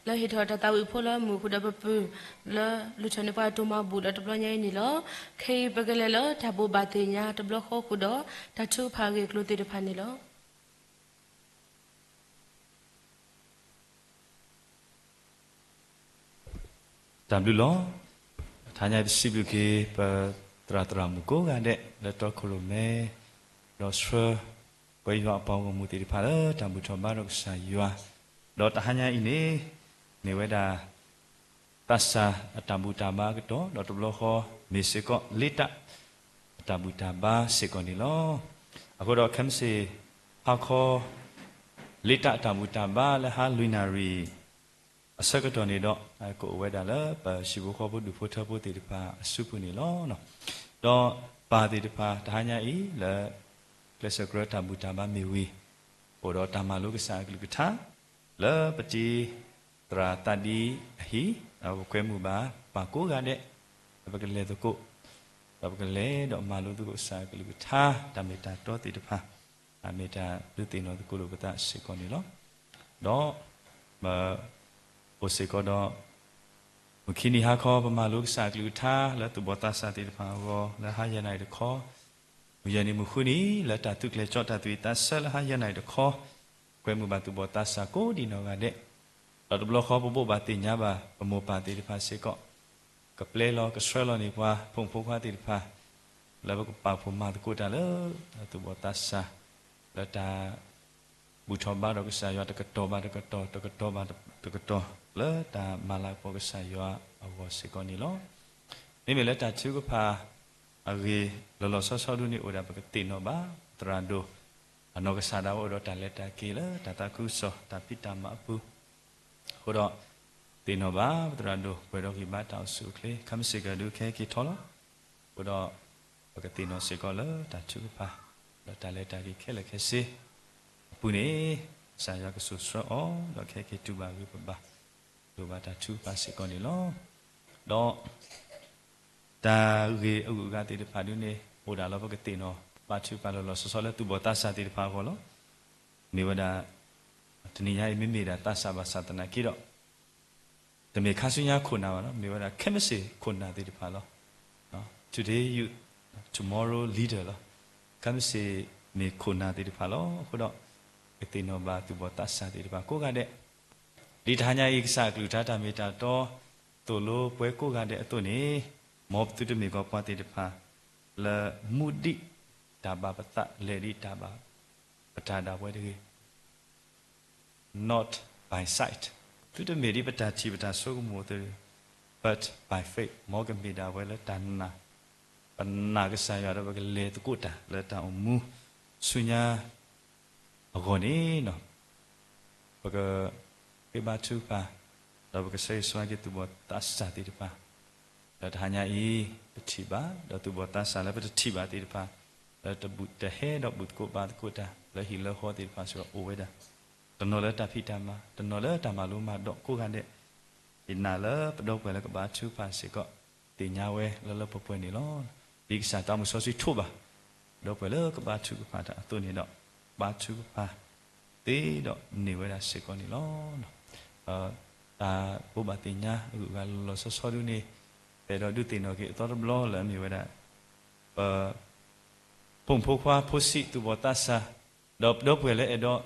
လၢဟ့ၣ်ထီၣ်တၢ်သးဝံၣ်ဖိလၢမုၢ်ဃုာ်ဒီးပပုၢ် လၢလူၤထီၣ်န့ၢ်ပှၤတိၢ်မၤဘူၣ်ဒီးတဘျီညါအံၤန့ၣ်လီၤ. ခဲအံၤပကလဲၤလၢတၢ်ဘိးဘၣ်သ့ၣ်ညါတဘျီဃီဃုာ်ဒီး တၢ်ထုကဖၣ်အဂ့ၢ်အကျိၤသ့ၣ်တဖၣ်န့ၣ်လီၤ. တၢ်ဘျုးလီၤ. တဟါညါပစံးဘျုးက့ၤ ပသရၣ်သရၣ်မုၣ်ကိးဂၤဒဲး လၢတီခိၣ်ရိၣ်မဲ ဒီးဆှၢ ပှၤယွၤအပှၤဂီၢ်မုၢ်သ့ၣ်တဖၣ်လၢတၢ်ဘူၣ်ထီၣ်ဘါထီၣ်ကစၢ်ယွၤ, ဒီးတဟါညါအံၤန့ၣ် မ့ၢ်ဝဲဒၣ် သးစၢ်အတၢ်ဘူၣ်တၢ်ဘါအကတီၢ် ဒီးတဘျီဃီ မ့ၢ်စ့ၢ်ကီး လ့တၢ်အတၢ်ဘူၣ်တၢ်ဘါစ့ၢ်ကီးန့ၣ်လီၤ. အဃိဒီးခဲမုၢ်ဆ့ၣ် ဟါခီ လ့တၢ်အတၢ်ဘူၣ်တၢ်ဘါလၢဟါလွံၢ်နၣ်ရံၣ် အဆၢကတီၢ်န့ၣ်ဒီး ကအိၣ်ဝဲဒၣ်လၢပဟံၣ်ဖိဃီဖိဒူၣ်ဖိထၢဖိသ့ၣ်တဖၣ်အစုပူၤန့ၣ်လီၤ. ဒီးပၢ်သ့ၣ်တဖၣ်တဟါညါအံၤလၢ ကျဲးစၢးကြၢးတၢ်ဘူၣ်တၢ်ဘါမ့ၢ်ဝံၤ အိၣ်ဒီးတၢ်မၤလိကစၢ်အကလုၢ်ကထါ လၢပတံၤသရၣ်သးဒံအဟံၣ် ဒီးပကွဲမုာ်ဘၣ်ပၢ်ကိးဂၤဒဲး ဒီးပကလဲၤသကိး ဒီးပကလဲၤဒီးမၤလိသကိးကစၢ်အကလုၢ်ကထါ တၢ်မ့ၢ်တၢ်တီသ့ၣ်တဖၣ် မ့ၢ်တၢ်ဒုးသ့ၣ်နီၣ်သကိးလိာ်ပသးစ့ၢ်ကီးန့ၣ်လီၤ. ဒီး အိၣ်စ့ၢ်ကီးဒီး မုၢ်ခံနံၤဟါခီ ပမၤလိကစၢ်အကလုၢ်ကထါ လၢသူၣ်ဘီၣ်သးစၢ်သ့ၣ်တဖၣ်အဂီၢ် လၢဟါယဲၢ်နၣ်ရံၣ်တခီ, မုၢ်ယဲၢ်နံၤမုၢ်ဃုနံၤ လၢတၢ်သူးကျဲၤကၠီတၢ်သူၣ်ဝံၣ်သးဆၢလၢဟါယဲၢ်နၣ်ရံၣ်တခီ, ကွဲမုာ်ဘၣ်သူၣ်ဘီၣ်သးစၢ်ကိးဒံးနီၢ်ဂၤဒဲး, ဒီးတဘျီဃီပဘိးဘၣ်သ့ၣ်ညါဘၣ် ပမိၢ်ပၢ်သ့ၣ်တဖၣ်စ့ၢ်ကီး, ကပျဲလီၤကဆှၢလီၤန့ၢ်ပှၤ ဖိမုၣ်ဖိခွါသ့ၣ်တဖၣ် လၢပကပာ်ဖှိၣ်မၤသကိးတၢ်လၢ သူၣ်ဘီၣ်သးစၢ် လၢတၢ် ဘူၣ်ထီၣ်ဘါဒီးကစၢ်ယွၤတကတီၢ်ဘၣ်တကတီၢ် တကတီၢ်ဘၣ်တကတီၢ် လၢတၢ်မၤလၤကပီၤကစၢ်ယွၤအဂီၢ်စ့ၢ်ကီးန့ၣ်လီၤ. မ့မ့ၢ်လၢတၢ်ထုကဖၣ်အဂ့ၢ် လီၤလီၤဆီဆီဒ်န့ၣ် အိၣ်ဒၣ်ပကသ့ၣ်နီၣ်ဘၣ် သရၣ်ဒိၣ် အနီၢ်ကစၢ်ဒၣ်ဝဲအိၣ်ဒီးတၢ်လဲၤတၢ်က့ၤလၢတၢ်သးခုကစီၣ် တၢ်ဖံးတၢ်မၤအပူၤ အဃိဒီး သ့ၣ်နီၣ်ဘၣ်ပသရၣ်ဒိၣ် ပှဲၤဒီးဂံၢ်ဘါတၢ်အိၣ်ဆူၣ်အိၣ်ချ့ ခဲမုၢ်ဆ့ၣ်ကဒုးခဲက့ၤထီၣ်လီၤ. အဃိဒီး ပကသ့ၣ်နီၣ်စ့ၢ်ကီးလၢတၢ်ထုကဖၣ် ဒီးတၢ်လဲၤတၢ်က့ၤခဲလၢာ်ခဲဆ့ အပူၤန့ၣ် ကစၢ်ယွၤကစိာ်ဆှၢအီၤ ဒီးခဲက့ၤတူၢ်ဘၣ်ဂ့ၤပဘၣ် လိၣ်ဘၣ်တၢ်ထုကဖၣ်စ့ၢ်ကီးန့ၣ်လီၤ. ဒီး တၢ်ဂ့ၢ်အဂုၤအဂၤသ့ၣ်တဖၣ်ဒ်န့ၣ် အိၣ်ဒၣ်လၢပကသ့ၣ်နီၣ် ဘါထုကဖၣ်လီၤလီၤဆီဆီလၢသူၣ်ဘီၣ်သးစၢ်သ့ၣ်တဖၣ်အဂီၢ်လီၤ. မ့ၢ်ဝဲဒၣ် တနံၤညါအံၤမ့မ့ၢ်ဒၣ်သးစၢ်ဘၣ်ဆၣ်သနာ်က့ဒီး တမ့ၢ်ခါဆူညါခိၣ်နၢ်ဘၣ်လီၤ. မ့ၢ်ဝဲဒၣ်ခဲမုၢ်ဆ့ၣ်ခိၣ်နၢ်သ့ၣ်တဖၣ်လီၤ. Today youth, tomorrow leader လီၤ. ခဲမုၢ်ဆ့ၣ်မ့ၢ်ခိၣ်နၢ်သ့ၣ်တဖၣ်လီၤ. အဃိဒီး ကသ့ၣ်နီၣ်ဘၣ်သူၣ်ဘီၣ်သးစၢ်သ့ၣ်တဖၣ်ကိးဂၤဒဲး ဒ်တဟါညါအံၤ ကစၢ်အကလုၢ်ကထါတၢ်မ့ၢ်တၢ်တီ သိၣ်လိပှၤကိးဂၤဒဲးအသိးန့ၣ်, မ်ပသုတမ့ၢ်ကီးပှၤသ့ၣ်တဖၣ် လၢမူဒံးတၢ်ဘၣ်ပသး လဲၤဒ်တၢ်ဘၣ်ပတၢ်ဒၣ်ဝဲတဂ့ၤ, not by sight, သုတမ့ၢ်ဒ်ပတၢ်ထံၣ်ပတၢ်ဆိကမိၣ်အသိး, but by faith, မ်ကမ့ၢ်ဒၣ်ဝဲလၢတၢ်နာ်, ပနာ်ကစၢ်ယွၤဒီးပကလဲၤသကိးတၢ်လၢတၢ်အိၣ်မူဆူညါ အဂီၢ်န့ၣ် ပကဃ့ဘါထုကဖၣ် ဒီးပကဆၢဂ့ၤဆၢဝါက့ၤသူၣ်ဘီၣ်သးစၢ်သ့ၣ်တဖၣ် လၢတဟါညါအံၤ ပထံၣ်ဘၣ် ဒီးသူၣ်ဘီၣ်သးစၢ်လၢပတထံၣ်ဘၣ်သ့ၣ်တဖၣ် လၢတဟဲဒီးဘူၣ်သကိးဘါသကိးတၢ်လၢဟံၣ်လၢဃီသ့ၣ်တဖၣ်စ့ၢ်ကီးအိၣ်ဝဲဒၣ်, တနီၤလၢတၢ်ဖံးတၢ်မၤ တနီၤလၢတၢ်မၤလိမၤဒိးကိးဂၤဒဲး, ယနာ်လၢပဒီပုၢ်ဝဲၢ်လၢကဘါထုကဖၣ်စ့ၢ်ကီး သ့ၣ်ညါဝဲလၢလၢပှဲၤပှဲၤန့ၣ်လီၤ. ဒ်ကစၢ်သးမုၢ်စီဆှံထိးဘၣ် ဒီပုၢ်ဝဲၢ်လၢကဘါထုကဖၣ်တၢ်အသိးန့ၣ်ဒီး ဘါထုကဖၣ်သ့ဒီးန့ၢ်ဝဲဒၣ်စ့ၢ်ကီးန့ၣ်လီၤ. တၢ်ဘိးဘၣ်သ့ၣ်ညါအဂုၤအဂၤလီၤလီၤဆီဆီဒ်န့ၣ် ပအဲၣ်ဒိးဒုးသ့ၣ်နီၣ်က့ၤအသီတဘျီလၢအမ့ၢ်ဝဲဒၣ် ပ ဖိမုၣ်ဖိခွါဖိဆံးသူၣ်ဘီၣ်သးစၢ် ဒီးပဒီပုၢ်ဝဲၢ်လၢအဲၣ်ဒိး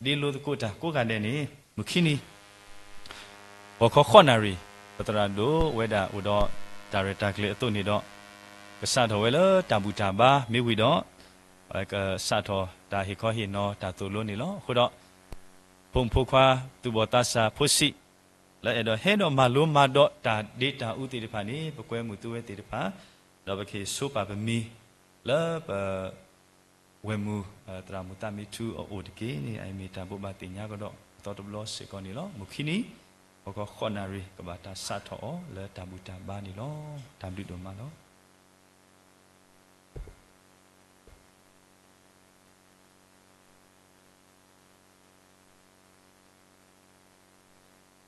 ဒ့လိသကိးတၢ်ကိးဂၤဒဲးန့ၣ် မုၢ်ခံနံၤ ဂီၤခီဃိးနၣ်ရံၣ် ပသရၣ်ဒိၣ်ဝဲဒၣ်အိၣ်ဒီးတၢ်ရဲၣ်တၢ်ကျဲၤအသိးန့ၣ်ဒီး ကစးထီၣ်ဝဲလၢတၢ်ဘူၣ်တၢ်ဘါမ့ၢ်ဝံၤဒီး ကစးထီၣ်တၢ်ဟ့ၣ်ခီဟ့ၣ်နီၤတၢ်သိၣ်လိန့ၣ်လီၤ. အဃိဒီး ဖိမုၣ်ဖိခွါသူၣ်ဘီၣ်သးစၢ်ဖိဆံး လၢအဲၣ်ဒိးဟဲဒီးမၤလိမၤဒိးတၢ်ဒ့တၢ်အူသ့ၣ်တဖၣ်န့ၣ် ပကွဲမုာ်သုဝဲသ့ၣ်တဖၣ် ဒီးပကဟ့ၣ်ဆိပာ်ပမံၤ လၢပ ဝဲၢ်မုၢ် သရၣ်မုၣ်သးမံထူအအိၣ်တက့ၢ်န့ၣ် အအံၤမ့ၢ်တၢ်ဘိးဘၣ်သ့ၣ်ညါကဒီးအသီတဘျီစ့ၢ်ကီးန့ၣ်လီၤ. မုၢ်ခံနံၤ ဂီၤခီဃိးနၣ်ရံၣ် ကဘၣ်တၢ်စးထီၣ်အီၤလၢတၢ်ဘူၣ်တၢ်ဘါန့ၣ်လီၤ. တၢ်ဘျုးဒိၣ်မးလီၤ.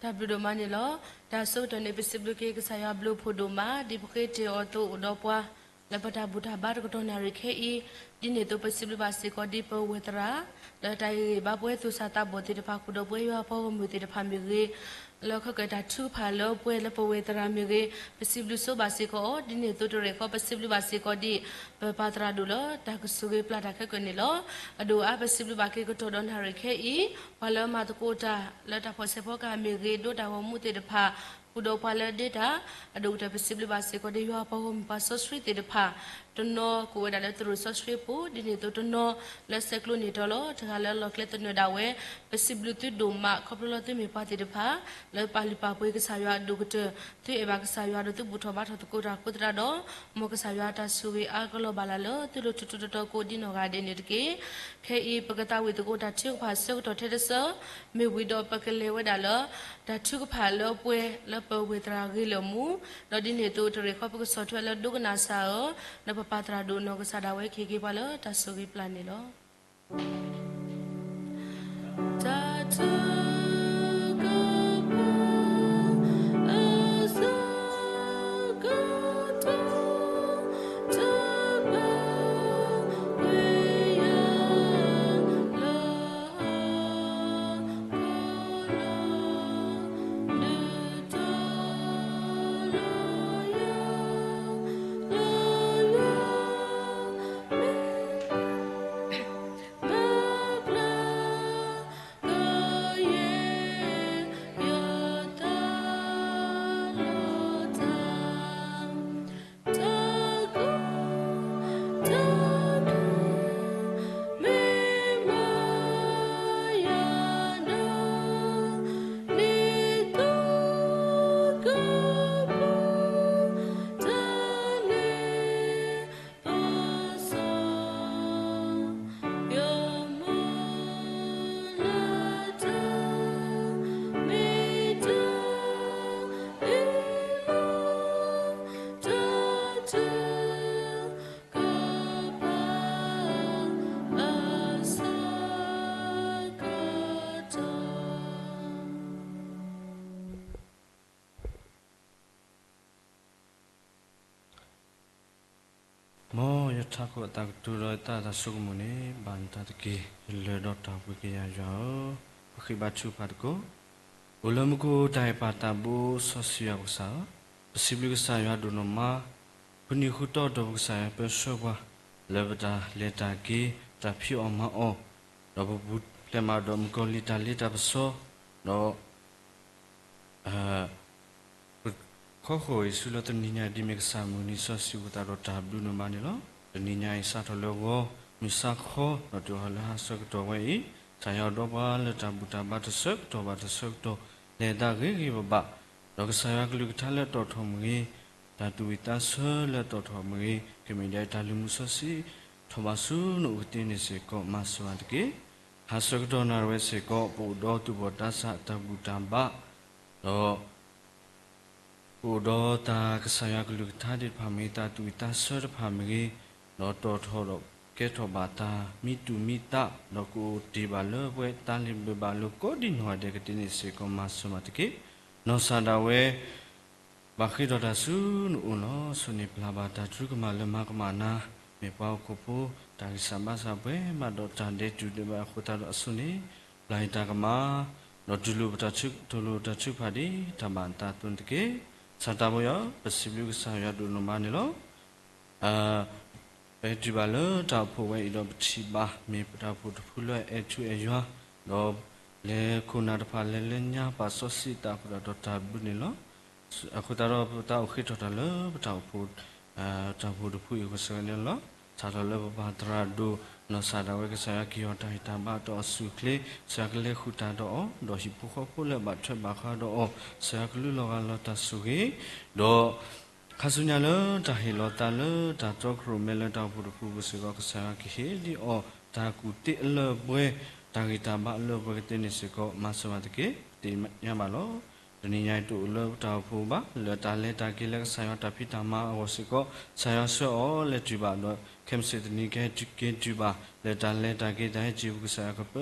တၢ်ဘျုးဒိၣ်မးန့ၣ်လီၤ. တၢ်ဆၢကတီၢ်န့ၣ် ပစံးဘျုးက့ၤကစၢ်ယွၤဘျုးဖှိၣ်ဒိၣ်မး ဒ်ပဃ့တ့ၢ်အီၤအသိးအိၣ်ဒီးပှၤ လၢပတၢ်ဘူၣ်တၢ်ဘါတကတီၢ်နၣ်ရံၣ်ခဲအံၤ, ဒ်န့ၣ်အသိးပစံးဘျုးဘၣ်စ့ၢ်ကီးဒ်ပဝဲၢ်သရၣ် လၢတၢ်ဂ့ၢ်ဂ့ၢ်ဘါပဝဲသူၣ်စၢ်သးဘီၣ်သ့ၣ်တဖၣ်ဃုာ်ဒီးပဝဲယွၤပှၤဂီၢ်မုၢ်သ့ၣ်တဖၣ်မ့ၢ်ဂ့ၤ, လၢခဲကတၢၢ်တၢ်ထုကဖၣ်လၢပှဲၤလၢပဝဲၢ်သရၣ်မ့ၢ်ဂ့ၤ, ပစံးဘျုးဆိဘၣ်စ့ၢ်ကီးအီၤ ဒ်န့ၣ်အသိးတရဲၣ်ဃီ ပစံးဘျုးဘၣ်စ့ၢ်ကီးဒ် ပပၢ်သရၣ်ဒိၣ်လၢတၢ်ကဆိၣ်ဂ့ၤပျၢ်တၢ်ခဲကနံၣ်လီၤ. အဒိၣ်အါပစံးဘျုးဘၣ်က့ၤကတီၢ်ဒီးနၣ်ရံၣ်ခဲအံၤ, ပှၤလၢမၤသကိးတၢ်လၢတၢ်ဖီၣ်ဆဲးဖီကဟၣ်မ့ၢ်ဂ့ၤ, ဒိတၢ်ဂီၤမူသ့ၣ်တဖၣ် ဃုာ်ဒီးပှၤလၢဒ့တၢ်, အဒိၣ်ကတၢၢ်ပစံးဘျုးဘၣ်စ့ၢ်ကီးဒ်ယွၤပှၤဂီၢ်မုၢ်ပှၤစီဆှံသ့ၣ်တဖၣ် တနီၤကိးဝဲဒၣ်လၢသရိာ်စီဆှံပူၤ, ဒ်န့ၣ်အသိးတနီၤလၢဆဲးကျိးန့ၢ်တီၤလီၤ. တဂၤလၢအလီၢ်ကျဲသနၢၣ်ဒၣ်ဝဲ, ပစံးဘျုးသုဒိၣ်မး ခီဖျိလၢသုမ့ၢ်ပှၤသ့ၣ်တဖၣ် လၢပာ်လုၢ်ပာ်ပှ့ၤကစၢ်ယွၤအဒိၣ်ကတၢၢ်, သုအဲၣ်ဘၣ်ကစၢ်ယွၤဒီးသုဘူၣ်ထီၣ်ဘါထီၣ်သကိးတၢ်အဃိသတးဒီး, မ်ကစၢ်ယွၤတၢ်ဆိၣ်ဂ့ၤအါကလီၤဘၣ်လၢ်လၢသုလိၤထူးထူးတီၤတီၤကိးဒ်နီၢ်ဂၤဒဲးန့ၣ်တက့ၢ်. ခဲအံၤပကသးဝံၣ်သကိးတၢ်ထုကဖၣ်အဆၢကတီၢ်ထဲတဆၢ, မ့ၢ်ဝံၤဒီးပကလဲၤဝဲဒၣ်လၢ တၢ်ထုကဖၣ်လၢပှဲၤလၢပဝဲၢ်သရၣ်ဂ့ၤလၢာ်အမူ, ဒီးဒ်န့ၣ်အသိးတရ့ၣ်ဃီပကဆီၣ်ထွဲလၢဒိကနၣ်စၢ်ဧၢ, ဒီးပပၢ်သရၣ်ဒိၣ်နီၢ်ကစၢ်ဒၣ်ဝဲကဟ့ၣ်က့ၤပှၤလၢတၢ်ဆိၣ်ဂ့ၤပျၢ်န့ၣ်လီၤ. တၢ်ထုကဖၣ် အဆၢကတီၢ် တဘၣ်ကွံာ်ယၤလၢ မ်ယထးခိၣ်အသးကတိၤဒီးယသးအတၢ်ဆိကမိၣ်န့ၣ် ဘၣ်နတၢ်တက့ၢ်. ယလၢၢ်ဒီးတၢ်ပှ့ၤက့ၤယၤယွၤဧၢ, ပဃ့ဘါထုကဖၣ်သကိး. အိၣ်လၢမူခိၣ်တၢ်ဟ့ၣ်ပၢ်သးဘိစီဆှံယွၤပကစၢ်ဧၢ, ပစံးဘျုးကစၢ်ယွၤဒိၣ်နီၢ်မး, ပနံၤဃုတီၢ်ဒီးပကစၢ်ယွၤပၢဆှၢပှၤ လၢပတၢ်လဲၤတၢ်က့ၤ တၢ်ဖံးအီၣ်မၤအီၣ်, ဒီးပပူၤဖျဲးမးဒီးမုၣ်ကီၤလံၢ်တၢ်လ့တၢ်ပစီ, ဒီး ပခီဃီၤအံၤဆူလၢတနံၤညါအံၤ ဒ်မ့ၢ်ကစၢ်မုၢ်နံၤစီဆှံပူၤသတးဒီးတၢ်ဘျုးန့ၢ်ဘၣ်န့ၣ်လီၤ. တနံၤညါအံၤစးထီၣ်လၢဂီၤ မုၢ်ဆါခီ ဒီးတုၤဃီၤလၢဟါဆၢကတီၢ်ဝဲအံၤ, ကစၢ်ယွၤအိၣ်ဒီးပှၤလၢတၢ်ဘူၣ်တၢ်ဘါတဆၢကတီၢ်ဘၣ်တဆၢကတီၢ်, လဲၤတၢ်ဂ့ၤဂ့ၤဘၣ်ဘၣ်, ဒီးကစၢ်ယွၤကလုၢ်ကထါလၢတီၣ်ထီၣ်မ့ၢ်ဂ့ၤ, တၢ်သူၣ်ဝံၣ်သးဆၢလၢတီၣ်ထီၣ်မ့ၢ်ဂ့ၤ, ကမ့ၢ်ဒၣ်တၢ်လုၢ်မူစီဆှံ ထီၣ်ဘးဆူနအိၣ်ကသ့န့ၣ်စ့ၢ်ကီး မၤစၢၤဘၣ်တက့ၢ်. ဟါဆၢကတီၢ်နၣ်ရံၣ်ဝဲစ့ၢ်ကီး ပအိၣ်ဒီးသူၣ်ဘီၣ်သးစၢ်အတၢ်ဘူၣ်တၢ်ဘါ, ဒီး ပအိၣ်ဒီးတၢ်ကစၢ်ယွၤကလုၢ်ကထါသ့ၣ်တဖၣ်မ့ၢ်ဂ့ၤ, တၢ်သူၣ်ဝံၣ်သးဆၢတဖၣ်မ့ၢ်ဂ့ၤ, ဒီးတီၣ်ထီၣ်ဒီးကဲထီၣ်ဘၣ်တၢ်မံတူၢ်မံသး, ဒီးကအိၣ်တ့ၢ်ဘၣ်လၢပှဲၤတၢ်လ့ၤဘၢၣ်ဘၣ်လိာ်ကိးဒံနီၢ်ဂၤဒဲးကသ့န့ၣ်စ့ၢ်ကီး မၤစၢၤဘၣ်တက့ၢ်. နီၢ်စၢ်ဒၣ်ဝဲ ဘၣ်ဃ့ၢ်ထီၣ်တၢ်ဆူနအိၣ်လီၤ. အဆိန့ၣ်ပျၢ်ဘၣ်တၢ်ထုကမၣ်လၢမၤကမၣ်နၤ, မ့ၢ်ပှၤဟီၣ်ခိၣ်ဖိ တၢ်ဂံၢ်စၢ်ဘါစၢ်ပှဲၤမးဒီးတၢ်ဒဲးတူၢ်ဒဲးဘၣ်အဃိသတးဒီးအဆိန့ၣ်, ပျၢ်အံၤတၢ်ကမၣ်, ဒီးတူၢ်လိာ်ပတၢ်ထု, တူၢ်လိာ်တၢ်ထုကဖၣ်ဒ်တၢ်ဘၣ်အသးအသိးန့ၣ်တက့ၢ်. စၢ်တၢ်ဖိယီၤ ပစံးဘျုးကစၢ်ယွၤဒိၣ်နီၢ်မးန့ၣ်လီၤ. ပဟဲတုၤဘၣ်လၢတၢ်အိၣ်ဖှိၣ်ဝဲအံၤဒီးပထံၣ်ဘၣ် မ့ၢ်ပတၢ်အိၣ်ဖှိၣ်တဖုလၢအအဲၣ်ထူအဲၣ်ယွၤ, ဒီးလဲၤခိၣ်နၢ်တဖၣ်လဲၤလၢညါ ပာ်စီဆှံသးအဃိသတးဒီးတၢ်ဘျုးန့ၣ်လီၤ. အဃိသတးဒီးပသးအိၣ်ဃ့ၢ်ထီၣ်တၢ်လၢပတၢ်အိၣ်ဖှိၣ်, တၢ်အိၣ်ဖှိၣ်တဖုအံၤအဃိစ့ၢ်ကီးန့ၣ်လီၤ. စးထီၣ်လၢပပၢ်သရၣ်ဒိၣ် နီၢ်စၢ်ဒၣ်ဝဲ ကစၢ်ယွၤကဟ့ၣ်အီၤတၢ်ဟ့ၣ်တၢ်ဘါတၢ်အိၣ်ဆူၣ်အိၣ်ချ့, ကစၢ်ယွၤကလဲၤဃုာ်တၢ်ဒီးအီၤ, ဒီးဟံၣ်ဖိဃီဖိလၢအဘၣ်ထွဲဘၣ်ဃးဒီးအီၤ ကစၢ်ယွၤကလူလီၤဂၢ်လီၤတၢ်ဆိၣ်ဂ့ၤ, ဒီး ခါဆူညါလၢတၢ်ဟ့ၣ်လီၤသးလၢတၢ်တီကရိၣ်မဲလၢတၢ်အိၣ်ဖှိၣ်တဖုအပူၤစ့ၢ်ကီး ကစၢ်ယွၤကဟ့ၣ်ဒံးအီၤ တၢ်ကူၣ်သ့အလၢအပှဲၤ, တၢ်ဂံၢ်တၢ်ဘါအလၢအပှဲၤကသ့န့ၣ်စ့ၢ်ကီး မၤစၢၤဘၣ်တက့ၢ်. ပသ့ၣ်ညါဘၣ်လီၤ. တနံၤညါအံၤတအိၣ်လၢပတၢ်အိၣ်ဖှိၣ်ဘၣ်, လၢတၢ်လဲၤတၢ်က့ၤလၢကစၢ်ယွၤတၢ်ဖံးတၢ်မၤအဂီၢ်စ့ၢ်ကီး ကစၢ်ယွၤဆှၢအီၤလဲၤတုၤဘၣ်ဒီး ခဲမုၢ်ဆ့ၣ်တနံၤကဟဲက့ၤတုၤဘၣ် လၢတၢ်လဲၤတၢ်က့ၤတၢ်ဟဲက့ၤပူၤ ကစၢ်ယွၤကပၢဆှၢအီၤ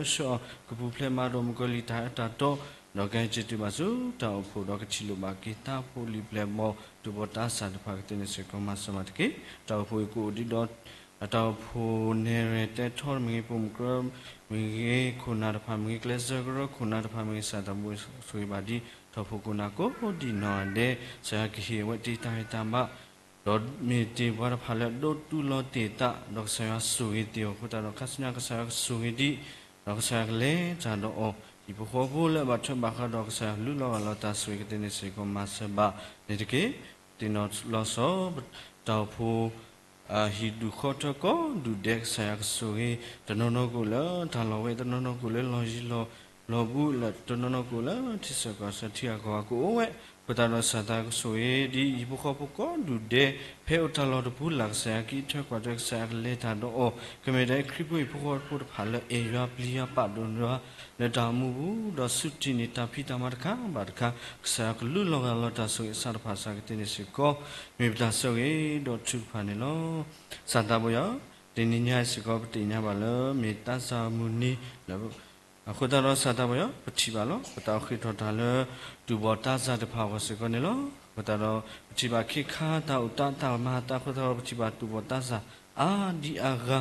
ကပူၤဖျဲးမးဒီးမုၣ်ကီၤလံၢ်တၢ်အၢတၢ်တီ ဒီးကဟဲက့ၤတုၤဘၣ်ဆူတၢ်အိၣ်ဖှိၣ်ဒီးကထံၣ်လိာ်ဘၣ်က့ၤသးဖိလံၤပျဲၢ်ဘီၣ် သူၣ်ဘီၣ်သးစၢ်တဖၣ်ကသ့န့ၣ်စ့ၢ်ကီး မၤစၢၤဘၣ်တက့ၢ်. တၢ်အိၣ်ဖှိၣ်အံၤကအိၣ်ဒံးဒီး တၢ်အိၣ်ဖှိၣ်နဲၣ်ရွဲၣ်တဲထီမ့ၢ်ဂ့ၤ, ပိာ်မုၣ်ကရၢမ့ၢ်ဂ့ၤ, ခိၣ်နၢ်တဖၣ်မ့ၢ်ဂ့ၤ, ကျဲးစၢးကရၢခိၣ်နၢ်တဖၣ်မ့ၢ်ဂ့ၤ, ကစၢ်တၢ်ဘျုးဆိၣ်ဂ့ၤဘၣ်ဒံး တၢ်အိၣ်ဖှိၣ်ခိၣ်နၢ်ကိးဒံးနီၢ်ဂၤဒဲး ကစၢ်ယွၤကဟ့ၣ်ဝဲတ့ၢ်တၢ်ဂံၢ်တၢ်ဘါ ဒီးမ့ၢ်တ့ၢ်ပှၤတဖၣ်လၢအဒိးတူၢ်လိာ်တ့ၢ်သး ဒီးကစၢ်ယွၤဆိၣ်ဂ့ၤတ့ၢ်အီၤအဃိသတးဒီး ခါဆူညါကစၢ်ယွၤကဆိၣ်ဂ့ၤဒံး ဒီးကစၢ်ယွၤကလဲၤတၢ်ဒီးအီၤ, ဟံၣ်ဖိဃီဖိလၢအဘၣ်ထွဲဘၣ်ဃးဒီးကစၢ်ယွၤကလူလီၤဂာ်လီၤတၢ်ဆိၣ်ဂ့ၤကသ့န့ၣ်စ့ၢ်ကီး မၤစၢၤဘၣ်န့ၣ်တက့ၢ်. သ့ၣ်နီၣ်လီၤဆီ တၢ်အိၣ်ဖှိၣ် ဟံၣ်ဒူၣ်ဃီထၢကိးဒူၣ်ဒဲး ကစၢ်ယွၤကဆိၣ်ဂ့ၤ, တနီၤနီၤကအိၣ်လၢတၢ်လီၢ်ဝဲ, တနီၤနီၤကအိၣ်လၢလီၢ်ယံၤလီၢ်ဘူး, လၢတနီၤနီၤကအိၣ်လၢထံဆၢကီၢ်ဆၢ ထံဂၤကီၢ်ဂၤကအိၣ်ဝဲ, အဃိသတးဒီး ကစၢ်သးကဆိၣ်ဂ့ၤဒ်အံၤ ဟံၣ်ဖိဃီဖိကိးဒူၣ်ဒဲး ဖဲအိၣ်တၢ်လီၢ်တပူၤလၢ် ကစၢ်ယွၤကအံးထွဲကွၢ်ထွဲ, ကစၢ်ယွၤကလဲၤတၢ်ဒီးအီၤ, ကမ့ၢ်ဒၣ်ခရံာ်ဖိဟံၣ်ဖိဃီဖိတဖၣ်လၢ အဲၣ်ယွၤပျံၤယွၤပာ်ဒိၣ်ယွၤ လၢတၢ်အိၣ်မူပူၤ, ဒီးဆူထံးန့ၢ်တၢ်ဖံးတၢ်မၤတခါဘၣ်တခါ, ကစၢ်ယွၤကလူလီၤဂာ်လီၤတၢ်ဆိၣ်ဂ့ၤအသးတဖၣ် ကစၢ်ကတ့န့ၢ်စ့ၢ်ကီး, မ့ၢ်ပတၢ်ဆိၣ်ဂ့ၤဒီးထုကဖၣ်န့ၣ်လီၤ. စၢ်သးဘိယွၤ, တနံၤညါအံၤစ့ၢ်ကီး ပသ့ၣ်ညါဘၣ်လၢ မ့ၢ်တၢ်စၢ်မုၢ်နံၤလၢ အဃိသတးဒီး စၢ်သးဘိယွၤ ပထံၣ်ဘၣ်လီၤ ပတၢ်အိၣ်ဃ့ၢ်ထီၣ်တၢ်လၢ တူၢ်ဘီၣ်တၢ်စၢ်တဖၣ်အဂီၢ်စ့ၢ်ကီးန့ၣ်လီၤ. အဃိသတးဒီး ပထံၣ်ဘၣ်ခ့ခါတၢ်အိၣ်တၢ် တၢ်မၤတၢ်အဃိသတးဒီး ပထံၣ်ဘၣ်တူၢ်ဘီၣ်တၢ်စၢ်အါဒံအါဂၤ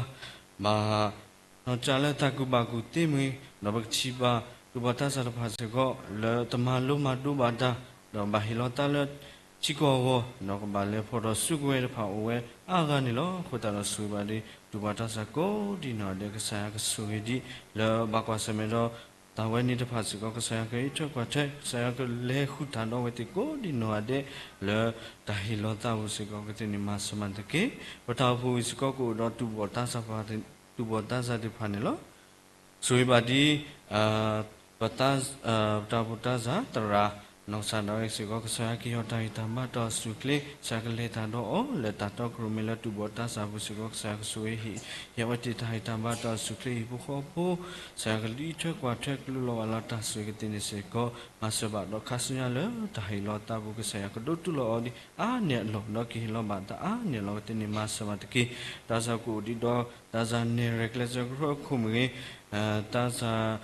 ဘၣ် နီၢ်ကစၢ်လၢတၢ်ကူၣ်ဘၣ်ကူၣ်သ့မ့ၢ်ဂ့ၤ, ဒီးပကထံၣ်ဘၣ်တူၢ်ဘီၣ်တၢ်စၢ်တဖၣ်စ့ၢ်ကီး လၢတမၤလိမၤဒိဘၣ်တၢ်, ဒီးဘၣ်ဟ့ၣ်လီၤသးလၢထံကီၢ်အဂီၢ်, ဒီးကဘၣ်လဲၤဖီၣ်ဒီးစုကဝဲၤတဖၣ်အိၣ်ဝဲအါဂၤန့ၣ်လီၤ. အဃိသတးဒီး ဆိၣ်ဂ့ၤဘၣ်ဒ် တူၢ်ဘီၣ်တၢ်စၢ်ကိးဒံနီၢ်ဒဲး ကစၢ်ယွၤကဆိၣ်ဂ့ၤဒံး လၢဘၣ်ကွၢ်ဆၢၣ်မဲာ်ဒီး တၢ်ဝဲန့ၣ်တဖၣ်စ့ၢ်ကီး ကစၢ်ယွၤကအံးထွဲကွၢ်ထွဲ, ကစၢ်ယွၤကလဲၤဃုာ်တၢ်ဒီးအဝဲသ့ၣ်ကိးဒံနီၢ်ဒဲး လၢတၢ်ဟ့ၣ်လီၤသးပူၤစ့ၢ်ကီး ကသ့ၣ်န့ၣ်မၤစၢၤဘၣ်တက့ၢ်. ပတၢ်အိၣ်ဖှိၣ်အံၤစ့ၢ်ကီး ကအိၣ်ဒီးတူၢ်ဘီၣ်တၢ်စၢ်တဖၣ်, တူၢ်ဘီၣ်တၢ်စၢ်သ့ၣ်တဖၣ်န့ၣ်လီၤ. ဆိၣ်ဂ့ၤဘၣ်ဒ် ပတၢ်အိၣ်ဖှိၣ်တၢ်စၢ်သရၣ် နီၢ်ကစၢ်ဒၣ်ဝဲစ့ၢ်ကီး ကစၢ်ယွၤကဟ့ၣ်အီၤတၢ်ဂံၢ်တၢ်ဘါတၢ်အိၣ်ဆူၣ်အိၣ်ချ့, ကစၢ်ယွၤကလဲၤတၢ်ဒီးအီၤ လၢတၢ်တီကရိၣ်မဲာ်လၢတူၢ်ဘီၣ်တၢ်စၢ်ပူၤစ့ၢ်ကီး ကစၢ်ယွၤကဆိၣ်ဂ့ၤဟ့ၣ် ဟ့ၣ်အဝဲသ့ၣ်တၢ်ဂံၢ်တၢ်ဘါတၢ်အိၣ်ဆူၣ်အိၣ်ချ့ ဟံၣ်ဖိဃီဖိ, ကစၢ်ယွၤကအံးထွဲကွၢ်ထွဲ ကလူလီၤဂာ်လီၤတၢ်ဆိၣ်ဂ့ၤကသ့ၣ်န့ၣ်စ့ၢ်ကီး မၤစၢၤဘၣ်ဒီး ခါဆူညါလၢတၢ်ဟ့ၣ်လီၤသးပူၤ ကစၢ်ယွၤကဒိးတူၢ်လိာ်အီၤဒ်အါန့ၢ်အလီၢ် ဒီးကဟ့ၣ်လီၤဘၣ်တၢ်အါန့ၢ်အလီၢ် ကသ့ၣ်န့ၣ်မၤစၢၤဘၣ်တက့ၢ်. တၢ်စၢ်ကအိၣ်ဒံးဒီး တၢ်စၢ်နဲၣ်ရဲၣ်ကျဲးစၢးကရၢခိၣ်မ့ၢ်ဂ့ၤ, တၢ်စၢ်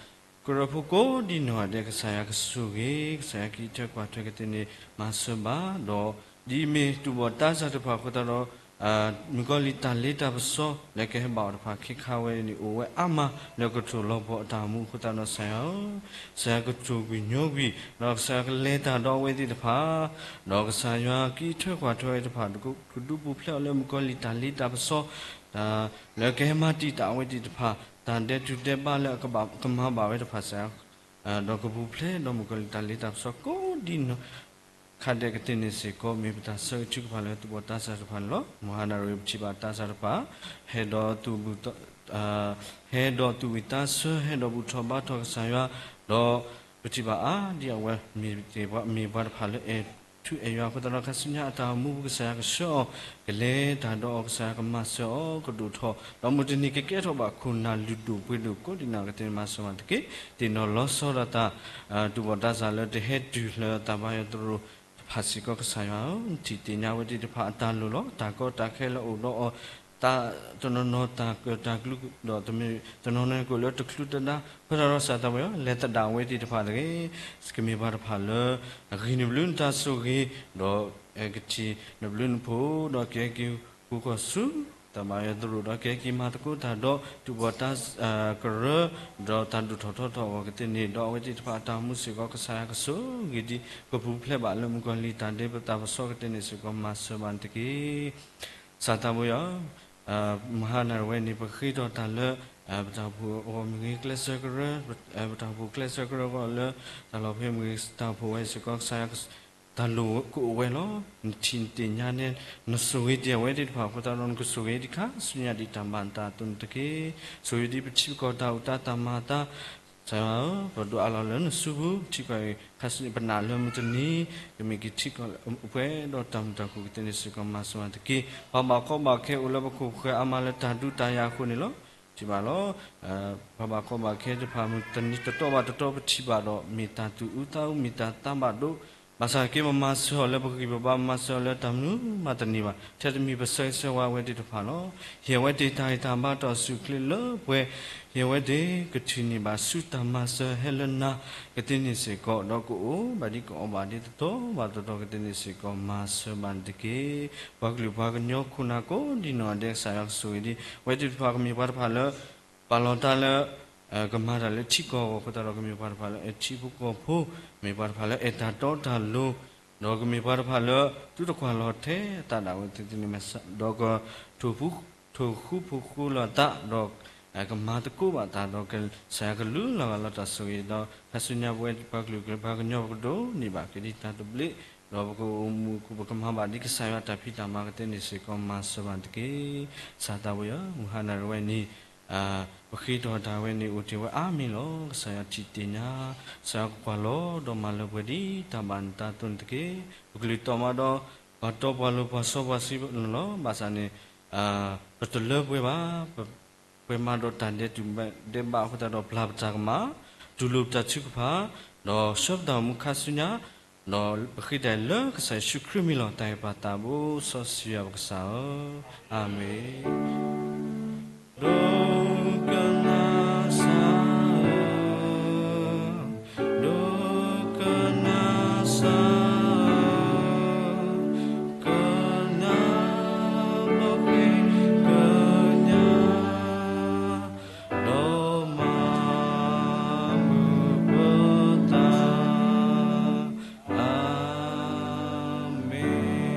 ကရၢဖိကိးဒံနီၢ်ဒဲး ကစၢ်ယွၤကဆိၣ်ဂ့ၤ, ကစၢ်ယွၤကအံးထွဲကွၢ်ထွဲ ကသ့ၣ်န့ၣ်မၤစၢၤဘၣ်ဒီး ဒ်အမ့ၢ်တူၢ်ဘီၣ်တၢ်စၢ်တဖၣ်အဃိသတးဒီး မုၣ်ကီၤလံၢ်တၢ်လ့တၢ်ပစီလၢကဟဲဘၣ်အီၤတဖၣ် ခဲခါဝဲန့ၣ် အိၣ်ဝဲအါမးလၢကထိၣ်လီၤပှီၢ်အတၢ်အိၣ်မူအဃိသတးဒီး ကစၢ်ယွၤဧၢ, ကစၢ်ယွၤကတိၤကွံာ်ညီကွံာ် ဒီးကစၢ်ယွၤကလဲၤတၢ်ဒီးအဝဲသ့ၣ်တဖၣ် ဒီးကစၢ်ယွၤကအံးထွဲကွၢ်ထွဲဝဲတဖၣ် ကဒုးပူၤဖျဲးအီၤလၢမုၣ်ကီၤလံၢ်တၢ်လ့တၢ်ပစီ လၢကဟဲမၤတံာ်တာ်အဝဲသ့ၣ်တဖၣ် တၢ်ဒဲးတူၢ်ဒဲးဘးလၢအကမၤဘၣ်ဝဲတဖၣ် ကစၢ်ယွၤ ဒီးကပူၤဖျဲးဒီးမုၣ်ကီၤလံၢ်တၢ်လ့တၢ်ပစီကိးဒံနီၢ် ခါဒဲးကသ့ၣ်န့ၣ်စ့ၢ်ကီး မ့ၢ်ပတၢ်ဆၢဂ့ၤထုကဖၣ်လၢတူၢ်ဘီၣ်တၢ်စၢ်တဖၣ်န့ၣ်လီၤ. မုၢ်ဟါနၣ်ရံၣ် ပထံၣ်ဘၣ်တၢ်စၢ်တဖၣ် ဟဲဒီးသူၣ် ဟဲဒီးသူၣ်ဝံၣ်သးဆၢ ဟဲဒီးဘူၣ်ထီၣ်ဘါထီၣ်ကစၢ်ယွၤ, ဒီးပထံၣ်ဘၣ်အါဒံအဝဲ မ့ၢ်ပှၤတဖၣ်လၢအဲၣ်ထူအဲၣ်ယွၤအဃိသတးဒီး ခါဆူညါအတၢ်အိၣ်မူပူၤ ကစၢ်ယွၤကဆှၢအီၤ, ကလဲၤတၢ်ဒီးအီၤ ကစၢ်ယွၤကမၤစၢၤအီၤ ကဒိၣ်ထီၣ် ဒီးမုၢ်တနံၤကကဲထီၣ်ဘၣ်ခိၣ်နၢ်လုၢ်ဒိၣ်ပှ့ၤဒိၣ်ကိးဒံနီၢ် ကသ့ၣ်မၤစၢၤဘၣ်တက့ၢ်. သ့ၣ်နီၣ်လီၤဆီဒၣ်တၢ် တူၢ်ဘီၣ်တၢ်စၢ်လၢတဟဲတုၤလၢတၢ်ဘါယွၤသရိာ်တဖၣ်စ့ၢ်ကီး ကစၢ်ယွၤဧၢ, နထံၣ်သ့ၣ်ညါဝဲသ့ၣ်တဖၣ်အတၢ်လိၣ်လီၤ. တၢ်ကီတၢ်ခဲလၢအိၣ်ဒီးအီၤ တၢ်တနီၤနီၤတၢ်ကၢၣ်တၢ်ကျူ ဒီးတမ့ၢ်တနီၤနီၤကအိၣ်လၢတချုးတဒါ အဃိသတးဒီး ကစၢ်သးဘိယွၤ လဲၤသဒၣ်ဝဲသ့ၣ်တဖၣ်တဂ့ၤ. ကမ့ၢ်ပှၤတဖၣ်လၢ အဂ့ၤနဘျုးနတၢ်ဆိၣ်ဂ့ၤ ဒီးကထံၣ်နဘျုးနဖှိၣ် ဒီးကဟဲက့ၤဃူဃီၤဆူ တၢ်ဘါယွၤသရိာ် ဒီးကဟဲက့ၤမၤသကိးတၢ်ဒီး တူၢ်ဘီၣ်တၢ်ကရၢ ဒီးတၢ်ဒိၣ်ထီၣ်ထီထီၣ်အဂီၢ်ကသ့ၣ်န့ၣ် ဒီးအဝဲသ့ၣ်တဖၣ်အတၢ်အိၣ်မူစ့ၢ်ကီး ကစၢ်ယွၤကဆိၣ်ဂ့ၤဒ် ကပူၤဖျဲးဘၣ်လၢမုၣ်ကီၤလံၢ်တၢ်ဒဲးတၢ်ပစီကသ့ၣ်န့ၣ်စ့ၢ်ကီး မၤစၢၤဘၣ်နတက့ၢ်. ကစၢ်သးဘိယွၤ မုၢ်ဟါနၣ်ရံၣ်ဝဲန့ၣ် ပဃ့ထီၣ်တၢ်လၢ ပတၢ်အိၣ်ဖှိၣ်အဂီၢ်မ့ၢ်ဂ့ၤ ကျဲးစၢးကရၢ ပတၢ်အိၣ်ဖှိၣ်ကျဲးစၢးကရၢအဂီၢ်လၢ တၢ်လီၢ်ဖဲမ့ၢ်ဂ့ၤ တၢ်အိၣ်ဖှိၣ်ဝဲစ့ၢ်ကီး ကစၢ်ယွၤ တၢ်လိၣ်ကအိၣ်ဝဲလီၤ. နထံၣ်နသ့ၣ်ညါန့ၣ် နဆိၣ်ဂ့ၤတ့ၢ်အဝဲသ့ၣ်တဖၣ်အဃိသတးဒီး နကဆိၣ်ဂ့ၤဒံးခါဆူညါဒံးတၢ်ဘၣ်နတၢ်အသိးန့ၣ်တက့ၢ်. ဆိၣ်ဂ့ၤဒံးပထံပကီၢ်တၢ်အိၣ်တၢ်မၤတၢ် ကစၢ်ယွၤဧၢ, ပဒိးအးလီၤလၢနစုပူၤ ပထံကီၢ်အံၤ ခါဆူညါပနာ်လၢမုၢ်တနံၤ ကမ့ၢ်က့ၤထံကီၢ်ပှဲၤဒီးတၢ်မုာ်တၢ်ခုၣ်ကသ့ၣ်န့ၣ်စ့ၢ်ကီး မၤစၢၤဘၣ်တက့ၢ်. ပှၤဘၣ်ကီဘၣ်ခဲအိၣ်လၢပခိၣ်ဃၢၤအါမးလၢတၢ်ဒုးတၢ်ယၤအဃိန့ၣ်လီၤ. ထံၣ်ဘၣ်လီၤ. ပှၤဘၣ်ကီဘၣ်ခဲတဖၣ် မုၢ်တနံၤတတီဘၣ်တတီ ပထံၣ်ဘၣ်ဒီး မ့ၢ်တၢ်သူၣ်အုးသးအုး မ့ၢ်တၢ်သးဘၣ်ဒိ ဘၣ်ဆၣ်က့ ပမၤစၢၤအီၤလၢပဂံၢ်ပဘါ ပမၤစၢၤအီၤလၢတၢ်မနုၤမးတန့ၢ်ဘၣ်. ထဲတမံၤပဆၢဂ့ၤဆၢဝါဝဲသ့ၣ်တဖၣ်လီၤ. ဟ့ၣ်ဝဲသ့ၣ်တၢ်ဂံၢ်တၢ်ဘါတၢ်အိၣ်ဆူၣ်အိၣ်ချ့လၢပှဲၤ, ဟ့ၣ်ဝဲသ့ၣ်ကထံၣ်န့ၢ်ဘၣ်ဆူတၢ်မၤစၢၤဟဲလၢနၤကသ့ၣ်န့ၣ်စ့ၢ်ကီး ဒီးကအိၣ်ဘၣ်ဒံးကအီၣ်ဘၣ်ဒံးတတီဘၣ်တတီကသ့ၣ်န့ၣ်စ့ၢ်ကီး မၤစၢၤဘၣ်နတက့ၢ်. ပှၤကလုာ်ပှၤကညီခိၣ်နၢ်ကိးဒံနီၢ်ဒဲး ကစၢ်ယွၤကဆိၣ်ဂ့ၤဒံး အဝဲသ့ၣ်တဖၣ်ကမ့ၢ်ပှၤတဖၣ်လၢ ပာ်လီၤတၢ်လၢ ကမၤတၢ်လၢထံကီၢ်အဂီၢ်အဃိသတးဒီး ကမ့ၢ်ပှၤတဖၣ်လၢအဲၣ်ထံဖိကီၢ်ဖိ, မ့ၢ်ပှၤတဖၣ်လၢအဲၣ်တၢ်တီတၢ်လိၤ, ဒီးကမ့ၢ်ပှၤတဖၣ်လၢ သုတကွၢ်လီၤထဲအသးဒၣ်ဝဲသ့ၣ်န့ၣ်မး, ဒီးကထိၣ်ဃူဖိးဃူလီၤအသး, ဒီးကမၤသကိးဘၣ်တၢ်, ဒီးကစၢ်ယွၤကလူလီၤဂာ်လီၤတၢ်ဆိၣ်ဂ့ၤ, ဒီးခါဆူညါပဝဲပှၤကလုာ်ပှၤကညီပကဒိးန့ၢ်ဘၣ်က့ၤဒံးတၢ်သဘျ့ ဒီးပကအိၣ်မူ ပကမၤဘၣ်ဒ်ကစၢ်ယွၤအတၢ်ဖံးတၢ်မၤကတဲန့ၣ်စ့ၢ်ကီး မၤစၢၤဘၣ်တက့ၢ်. ကစၢ်သးဝံၣ်ဧၢ, မုၢ်ဟါနၤတဝဲန့ၣ် ပဃ့ထီၣ်တၢ်ဝဲန့ၣ် အိၣ်တ့ၢ်ဝဲအါမံၤလီၤ. ကစၢ်ယွၤထံၣ်တ့ၢ်ညါ, ကစၢ်ယွၤကကွၢ်လီၤဒီးမၤလၢပှဲၤဒ်တၢ်ဘၣ်နသးအသိးန့ၣ်တက့ၢ်. ပကလုၢ်တီၢ်မးဒီး ပှၤတီပှၤလိၤပှၤစီပှၤဆှံလီၤ. ဘၣ်ဆၣ်န့ၣ် ပတလၢပှဲၤဘၣ်. ပှဲၤမးဒီးတၢ်ဒဲးတူၣ်ဒဲးဘးအဃိသတးဒီး ပျၢ်ပတၢ်ကမၣ်, တူၢ်လိာ်ပတၢ်ထုကဖၣ်, ဒီးဆှၢပတၢ်အိၣ်မူခါဆူညါ, ဒီးပဃ့တၢ်လၢကစၢ်ယ့ၣ်ၡူးခရံာ်အမံၤလီၤ. တၢ်အဲၣ်ပၢ်သးဘိစီဆှံယွၤပကစၢ်ဧၢ, အၤမ့ၣ်. ဒိကနၣ်စၢ်ဧၢ, ဒိကနၣ်စၢ်ဧၢ, ကနၣ်ဘၣ်ဃ့ကညး, ဒီးမၤမုာ်ပသး, အၤမ့ၣ်.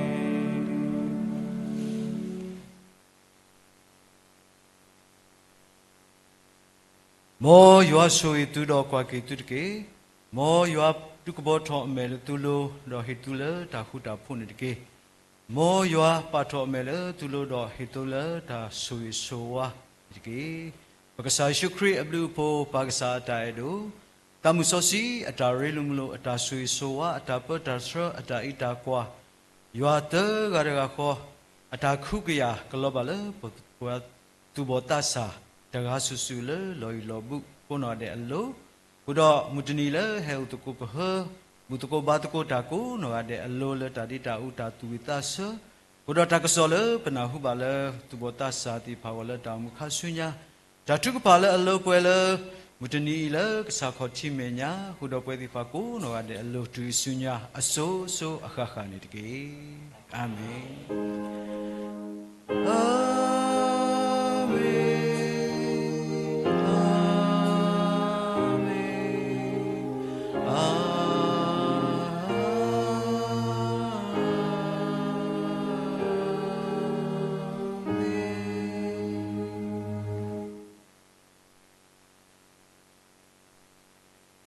မ်ယွၤဆိၣ်ဂ့ၤသုဒီးကွၢ်က့ၤသုတက့ၢ်. မ်ယွၤဒုးကဘီထီၣ်အမဲာ်လၢသုလိၤ, ဒီးဟ့ၣ်သုလၢတၢ်ဃူတၢ်ဖိးန့ၣ်တက့ၢ်. မ်ယွၤပာ်ထီၣ်အမဲာ်လၢသုလိၤ, ဒီးဟ့ၣ်သုလၢတၢ်ဆိၣ်ဂ့ၤဆိၣ်ဝါန့ၣ်တက့ၢ်. ပကစၢ်ယ့ၣ်ၡူးခရံာ်အဘျုးအဖှိၣ်, ပၢ်ကစၢ်အတၢ်အဲၣ်ဒိၣ်, သးမုၢ်စီဆှံအတၢ်ရ့လိာ်မုာ်လိာ်, အတၢ်ဆိၣ်ဂ့ၤဆိၣ်ဝါ, အတၢ်ပၢတၢ်ဆှၢ, အတၢ်အံးတၢ်ကွၢ်, ယွၤသၢဂၤတဂၤဃီ အတၢ်ကဟုကယာ် ကလီၤဘၣ်လၢပှၤသူၣ်ဘီၣ်သးစၢ် တဂၤစုာ်စုာ်လၢလီၢ်အံၤလီၢ်ဘူးကိးနီၢ်ဂၤဒဲးအလိၤ, ဃုာ်ဒီးမုၢ်တနံၤလၢဟဲအိၣ်သကိးပဟၢ, ဘူၣ်သကိးဘါသကိးတၢ်ကိးနီၢ်ဂၤဒဲးအလိၤ လၢတၢ်ဒ့တၢ်အူတၢ်သူၣ်ဝံၣ်သးဆၢ, ဃုာ်ဒီးတၢ်ကစီၣ်လၢပနၢ်ဟူဘၣ်လၢသူၣ်ဘီၣ်သးစၢ်သ့ၣ်တဖၣ်အဂီၢ်လၢတၢ်အိၣ်မူခါဆူညါ, တၢ်ထုကဖၣ်လၢအလိၤပှဲၤလၢ မုၢ်တနံၤအံၤလၢကစၢ်ခီၣ်ထံးမဲာ်ညါ, ဃုာ်ဒီးပှဲၤသ့ၣ်တဖၣ်ကိးနီၢ်ဂၤဒဲးအလိၤ တုၤဆူညါ အစိၤစိၤအဃၣ်ဃၣ်န့ၣ်တက့ၢ်. အၤမ့ၣ်.